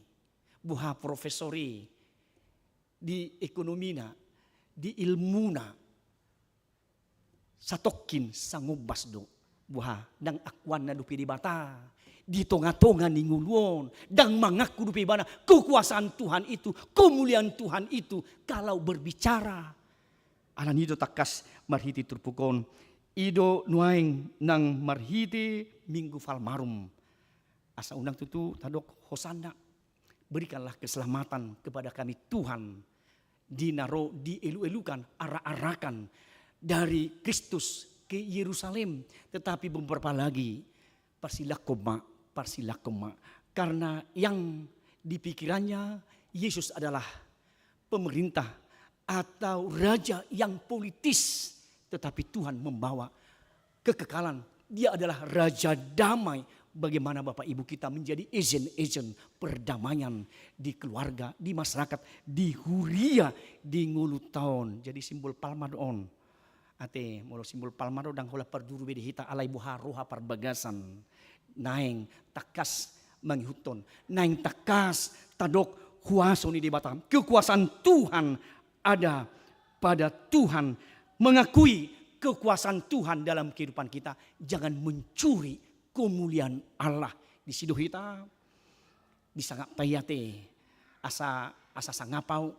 boha profesor i, di ekonomina, di ilmuna, satongkin sangombas do. Boha, nang akuanna dope Debata di tonga-tonga ni ngolu on, ndang mangaku dope ibana kekuasaan Tuhan itu, kemuliaan Tuhan itu, kalau berbicara. Alani do tangkas marhite turpuk on, i do nuaeng nang marhite Minggu Palmarum. Asa unang tutu tadok hosanna. Berikanlah keselamatan kepada kami, Tuhan. Di na ro dielu-elukan, arak-arakan dari Kristus ke Yerusalem. Tetapi beberapa lagi, parsilangkon ma, parsilangkon ma. Karena yang di pikirannya, Yesus adalah pemerintah atau raja yang politis, tetapi Tuhan membawa kekekalan. Dia adalah Raja Damai. Bagaimana Bapak Ibu kita menjadi agent-agent perdamaian di keluarga, di masyarakat, di huria, di ngolunta on. Jadi simbol palma do on. Ate, molo simbol palma do, ndang holan parduru be di hita, alai boha, roha parbagasan. Naeng tangkas mangihuthon, naeng tangkas tadok huaso ni Debata. Kekuasaan Tuhan ada pada Tuhan, mengakui kekuasaan Tuhan dalam kehidupan kita. Jangan mencuri kemuliaan Allah. Disi do hita disangap, ate, asa, asa sangap au,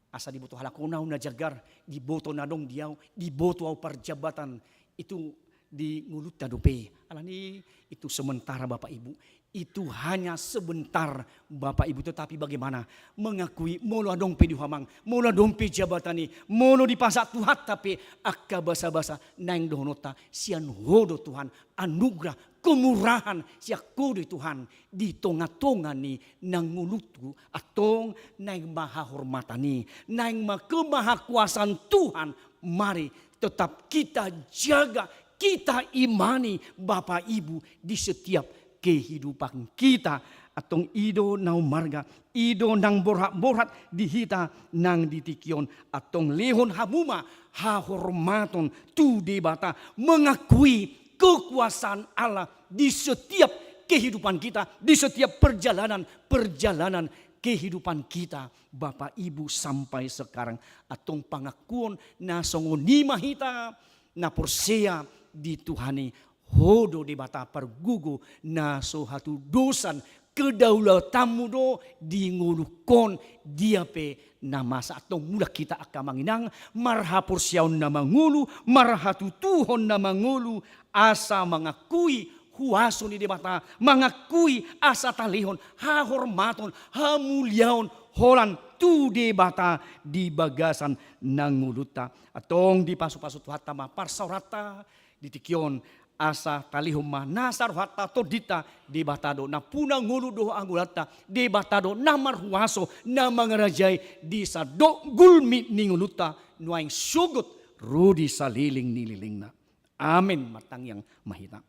asa diboto halak on au na jagar, diboto na adong di au, diboto au parjabatan, itu di ngolunta dope. Alani itu sementara, Bapak Ibu. Itu hanya sebentar, Bapak Ibu. Tetapi bagaimana mengakui, molo adong pe di ho amang, molo adong pe jabatan i, molo dipasahat Tuhanta pe angka basabasa, naeng dohononta, sian Ho do Tuhan, anugerah, kemurahan sian Ho do Tuhan di tonga-tonga ni nang ngolungku. Antong naeng ma hahormatan i, naeng ma kemahakuasaan Tuhan. Mari tetap kita jaga, kita imani, Bapak Ibu, di setiap kehidupan kita. Antong i do na ummarga, i do nang borhat-borhat di hita nang di tingki on. Antong lehon hamu ma hahormaton tu Debata, mengakui kekuasaan Allah di setiap kehidupan kita, di setiap perjalanan, perjalanan kehidupan kita, Bapak Ibu, sampai sekarang. Antong pangakuon na songon i ma hita na porsea di Tuhan i. Ho do Debata pargogo na so hatudosan, kedaulatanmu do di ngolungkon, dia pe na masa. Antong mulak hita angka amang inang, marhaporseaon na mangolu, marhatutuhon na mangolu, asa mangakui huaso ni Debata, mangakui asa talehon hahormaton, hamuliaon holan tu Debata di bagasan nang ngolunta. Antong dipasupasu Tuhanta ma parsaoranta di tingki on, asa talehon ma nasa rohanta, tondinta. Debata do nampuna ngolu dohot hangoluanta, Debata do na marhuaso, na mangarajai di sandok gulmit ni ngolunta, nuaeng sogot ro di saleleng ni lelengna. Amen. Martangiang ma hita.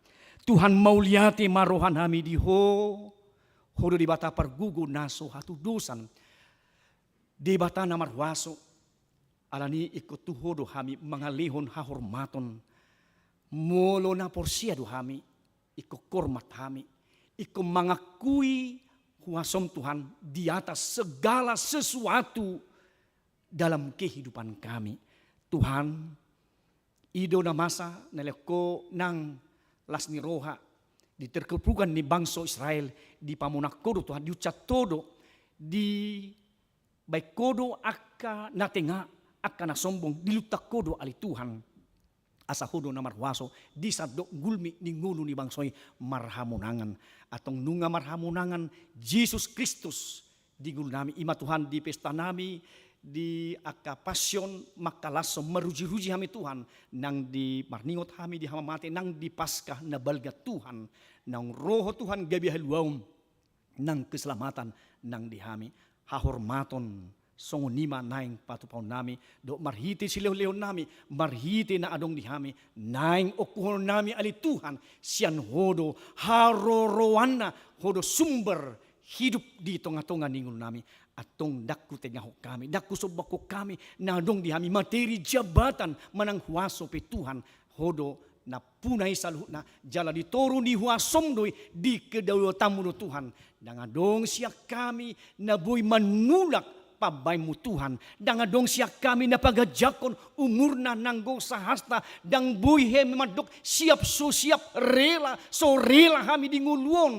Tuhan, mauliate ma rohanami di Ho. Ho do Debata pargogo na so hatudosan. Debata na marhuaso, alani i ingkon tu Ho do hami mangalehon hahormaton. Molo na porsea do hami, ingkon hormat hami, ingkon mangakui huasoM Tuhan di atas segala sesuatu dalam kehidupan kami. Tuhan, i do na masa na nilehon Ho nang las ni roha di terkepukan ni bangso Israel, dipamonang Ho do Tuhan, diunsat Ho do, dibaen Ho do angka na tenga, angka na sombong, diluntak Ho do ale Tuhan. Asa Ho do na marhuaso di sandok gulmi ni ngolu ni bangso i marhamonangan. Antong nunga marhamonangan Jesus Kristus di ngolunami, i ma Tuhan di pestanami, di angka Pasion, mangkalashon, marujiruji hami Tuhan, nang di marningot hami di hamamate, nang di Paskah na balga Tuhan, naung ro Ho Tuhan gabe haluaon nang keselamatan nang di hami. Hahormaton songon i ma naeng patupaonnami, dohot marhite silehonlehonnami, marhite na adong di hami, naeng ongkuhononnami ale Tuhan, sian Ho do haroroanna, Ho do sumber hidup di tongatonga ni ngolunami. Antong ndang hutengahon hami, ndang husombakhon hami na adong di hami, materi, jabatan, manang huaso pe Tuhan, Ho do nampuna i saluhutna, jala di toru ni huasoM do i, di kedaulatanMu do Tuhan. Ndang adong sian hami na boi manulak pambaenMu Tuhan. Ndang adong sian hami na paganjangkon umurna nanggo sahasta, ndang boi hami mandok siap so siap, rela so rela hami di ngolu on.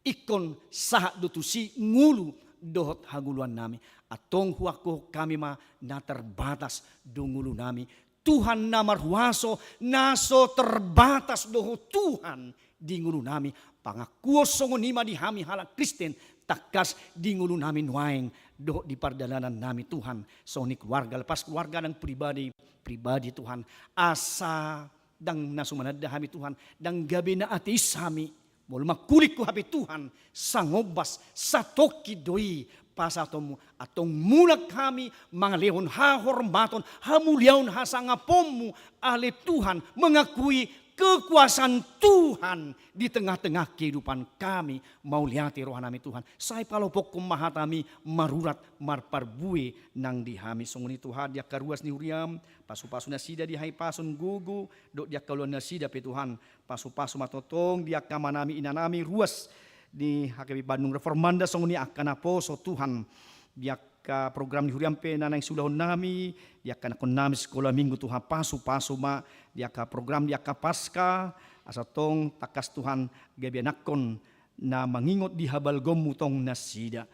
Ingkon sahat do tusi ngolu dohot hangoluannami. Antong huangkuhon hami ma na terbatas do ngolunami. Tuhan na marhuaso, na so terbatas do Ho Tuhan di ngolunami. Pangakuon songon i ma di hami halak Kristen, tangkas di ngolunami nuaeng dohot di pardalanannami Tuhan. Songon i keluarga, lepas keluarga, nang pribadi, pribadi Tuhan. Asa ndang na so mananda hami Tuhan, ndang gabe na ateis hami. Molo mangkuling Ho hape Tuhan, sangombas, satongkin do i pasahatonMu. Antong mulak hami mangalehon hahormaton, hamuliaon, hasangaponMu ale Tuhan, mengakui kekuasaan Tuhan di tengah-tengah kehidupan kami. Mauliate rohanami Tuhan. Sai palopokkon ma hatami marurat marparbue nang di hami. Songon i Tuhan, di angka ruas ni huriaM, pasupasu nasida di hahipason, gogo dohot di angka ulaon nasida pe Tuhan. Pasupasu ma tongtong di angka amanami, inanami ruas di H K B I Bandung Reformanda, songon i angka naposo Tuhan. Di angka program ni huriaM pe na naeng siulahonnami, di angka anakkonnami sikola minggu Tuhan, pasupasu ma di angka program, di angka Paskah, asa tong tangkas Tuhan gabe anakkon na mangingot di habalgaonMu tong nasida.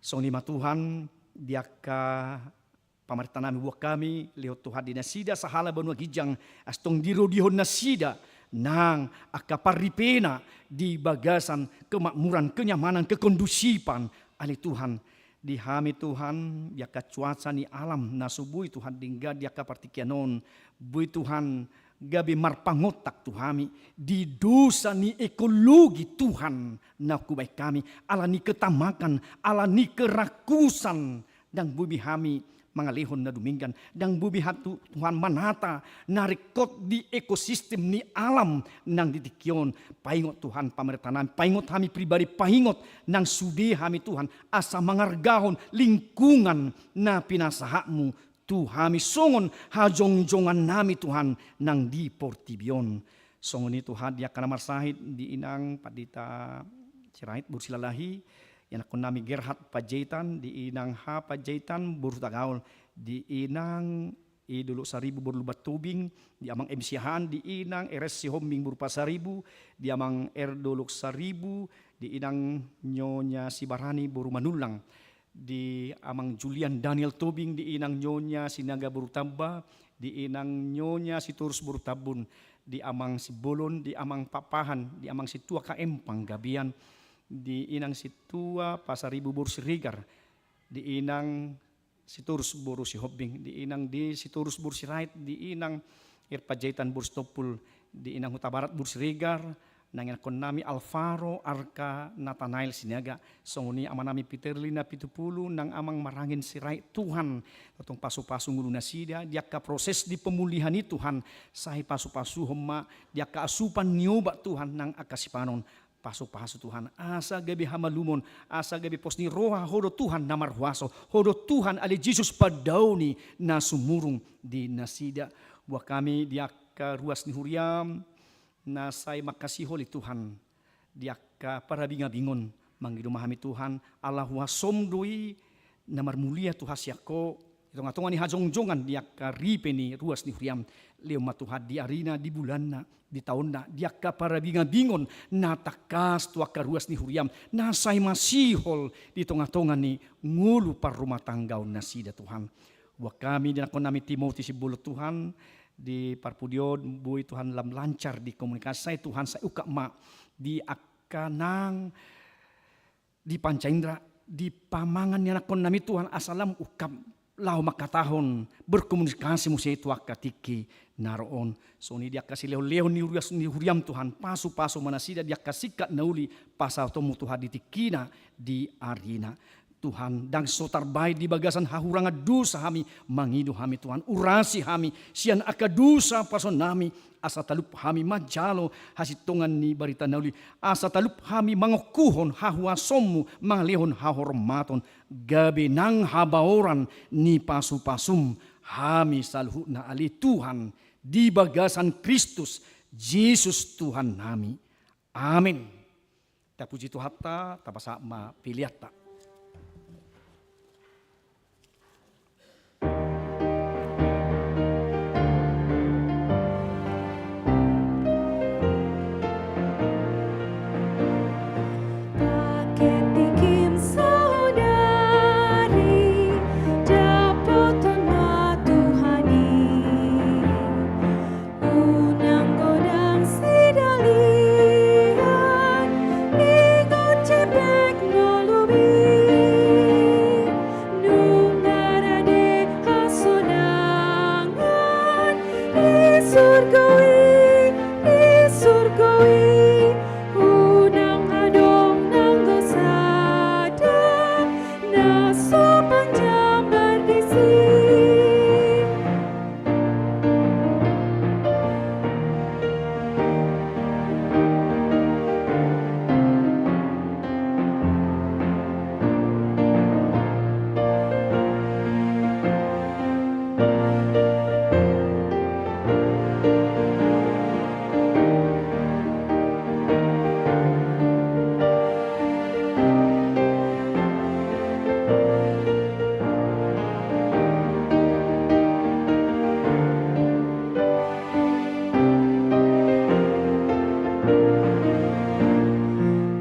Songon i ma Tuhan, di angka pamarenta nami, boan hami, lehon Tuhan di nasida sahala banua ginjang, asa tong dirodihon nasida nang angka parripena di bagasan kemakmuran, kenyamanan, kekondusifan. Ale Tuhan, di hami Tuhan, di angka cuaca ni alam na so boi Tuhan denggan di angka partingkian on, boi Tuhan gabe marpangontak tu hami di dosa ni ekologi Tuhan na hubaen hami, ala ni ketamakan, ala ni kerakusan, ndang boi be hami mangalehon na dumenggan, ndang boi be hami Tuhan manata na ringkot di ekosistem ni alam nang di tingki on. Paingot Tuhan pamarenta nami, paingot hami pribadi, paingot nang sude hami Tuhan, asa mangargahon lingkungan na pinasahatMu tu hami songon hajongjongan nami Tuhan nang di portibi on. Songon i Tuhan di angka na marsahit, di inang Pandita Sirait boru Silalahi, ianakkon nami Gerhard Panjaitan, di inang H Panjaitan boru Sitagaol, di inang I Dolok Saribu boru Lumban Tobing, di amang M Siahaan, di inang R S Sihombing boru Pasaribu, di amang R Dolok Saribu, di inang Nyonya Sibarani boru Manullang, di amang Julian Daniel Tobing, di inang Nyonya Sinaga boru Tamba, di inang Nyonya Sitorus boru Tambun, di amang Simbolon, di amang Pakpahan, di amang Sintua K M Panggabean, di inang Sintua Pasaribu boru Siregar, di inang Sitorus boru Sihombing, di inang di Sitorus boru Sirait, di inang R Panjaitan boru Sitompul, di inang Hutabarat boru Siregar, nang ianakkon nami Alvaro, Arka, Natanael Sinaga, songon i amanami Peterli Napitupulu, nang amang Marangin Sirait Tuhan, tongtong pasupasu ngolu nasida di angka proses di pemulihan i Tuhan, sai pasupasuhon ma di angka asupan ni obat Tuhan nang angka sipanon. Pasu-pasu Tuhan, asa gabe hamalumon, asa gabe pos ni roha Ho do Tuhan na marhuaso, Ho do Tuhan ale Jesus pandao ni na sumurung di nasida. Buat hami di angka ruas ni huriaM, na sai mangkasihol i Tuhan, di angka parabingabingon, mangido ma hami Tuhan, ala huasoM do i na marmulia Tuhan sian Ho, di tonga-tonga ni hajongjongan di angka ripe ni ruas ni huriaM, lehon ma Tuhan di arina, di bulanna, di taonna, di angka parabingabingon, na tangkas tu angka ruas ni huriaM, na sai masihol di tonga-tonga ni ngolu parrumatanggaon nasida Tuhan. Buat hami di anakkonnami Timothy Simbolon Tuhan, di parpudi on boi Tuhan lam lancar di komunikasi, sai Tuhan sai ungkap ma di angka nang di panca indra, di pamangan ni anakkonnami Tuhan asa lam ungkap laho mangkatahon berkomunikasi muse tu angka tingki na ro on. Songon i di angka silehon-lehon ni ruas ni huriaM Tuhan, pasu-pasu ma nasida di angka singkat na uli pasahatonMu Tuhan di tingkina di arina. Tuhan, ndang so tarbahen di bagasan hahurangan dosa hami, mangido hami Tuhan, urasi hami sian angka dosa parsahutonnami, asa talup hami manjalo hasintongan ni barita na uli, asa talup hami mangokuhon hahuasonMu mangalehon hahormaton, gabe nang habaoran ni pasu-pasuM hami saluhutna ale Tuhan, di bagasan Kristus Jesus Tuhannami. Amen. Tapuji Tuhanta, tapasahat ma peleanta. Paket tingkim saudari, dapoton ma Tuhan i. Unang godang sidalian, ingot jempek ngolumi. Nunga rade hasonangan di surgo i, di surgo i. Unang adong nanggo sada na so panjambar disi.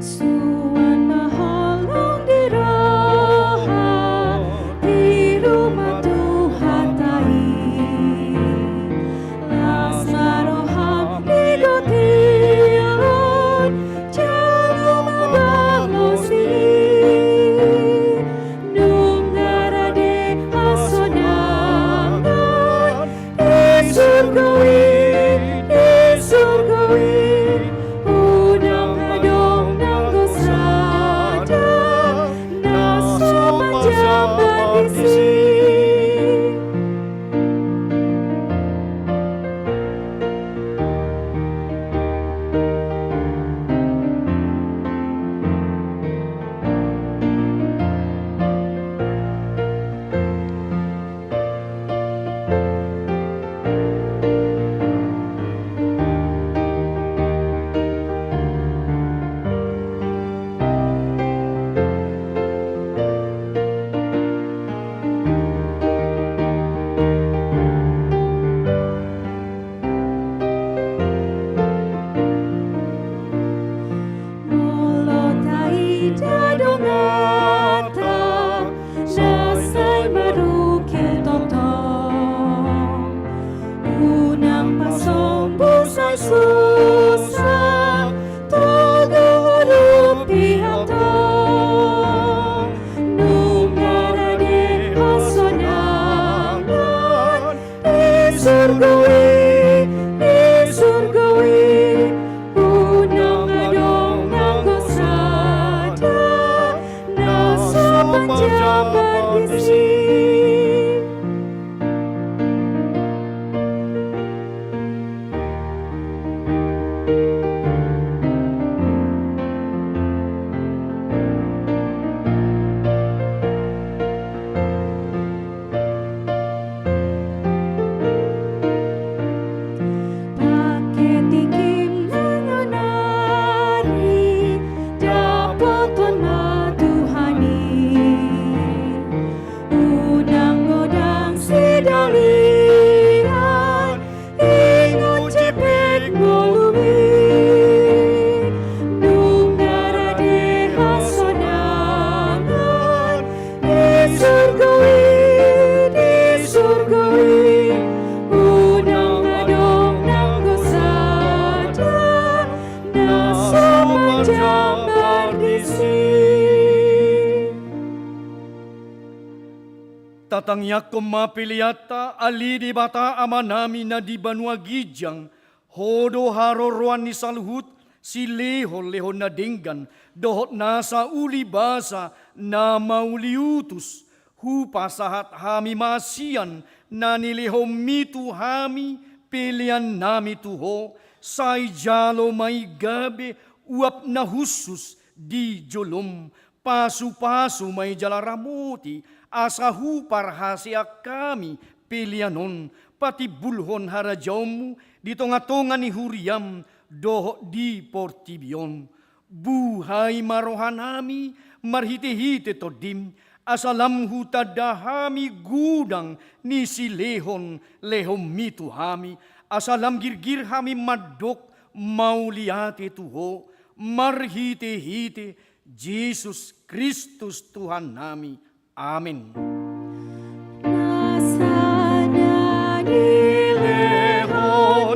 Suan ma holong di roha, tiru ma Tuhanta i. Las ma roham di gotilon, jalo ma balos i. Nunga rade hasonangan di surgo i, di surgo i. Unang adong nanggo sada na so panjambar disi. Molo taida donganta na sai marungkil tongtong, unang pasombu sai susa, togu urupi antong. Nunga rade hasonangan di surgo i, di surgo i. Unang adong nanggo sada na so panjambar disi. Tangiangkon ma peleanta, ale Debata Amanami na di banua ginjang. Ho do haroroan ni saluhut silehon-lehon na denggan dohot nasa ulibasa na mauliutus. Hupasahat hami ma sian na nilehonMi tu hami peleannami tu Ho, sai jalo ma i gabe uap na hushus di joloM. Pasu-pasu ma i jala ramoti, asa huparhaseang hami pelean on patimbulhon harajaonMu di tonga-tonga ni huriaM dohot di portibi on. Buhai ma rohanami marhite-hite TondiM, asa lam hutanda hami godang ni silehon-lehonMi tu hami, asa lam girgir hami mandok mauliate tu Ho, marhite-hite Jesus Kristus Tuhannami. Amen. Nasa na nilehon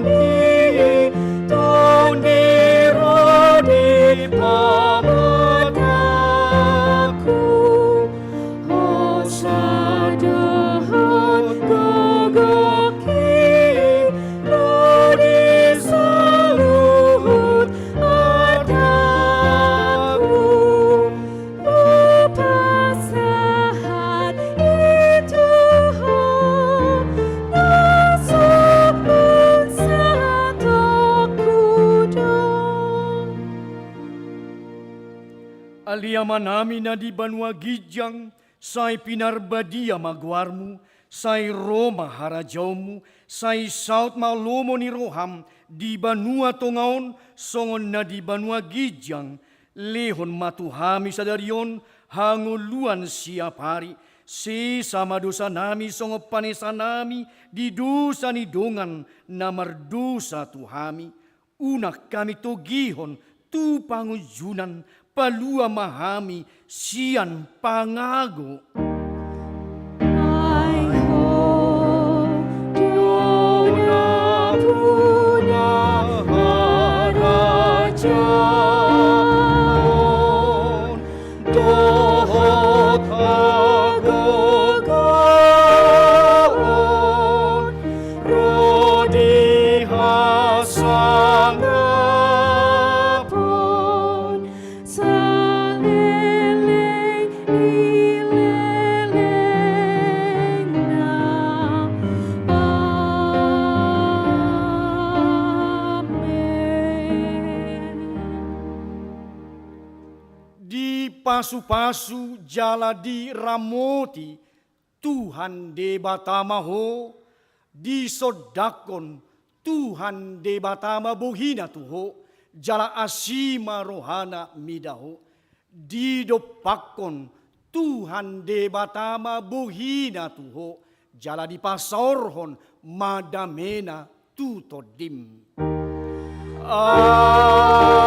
ni Tondi ro di pamatangku, hosa dohot gogongki ro di saluhut artangku. Hupasahat i tu Ho, na sombun satongku do. Ale Amanami na di banua ginjang, sai pinarbadia ma goarMu, sai ro ma harajaonMu, sai saut ma lomo ni rohaM di banua tonga on songon na di banua ginjang. Lehon ma tu hami sadari on hangoluan siapari. Sesa ma dosanami songon panesanami di dosa ni dongan na mardosa tu hami. Unang hami togihon tu pangunjunan, palua ma hami sian pangago. Ai Ho do na punya harajaon dohot hagogoon ro di hasangapon saleleng ni lelengna. Amen. Dipasu-pasu jala diramoti Tuhan Debata ma ho, disondangkon Tuhan Debata ma bohina tu ho, jala asi ma rohana mida ho. Didompakkon Tuhan Debata ma bohina tu ho, jala dipasaorhon ma damena tu tondim. Amen.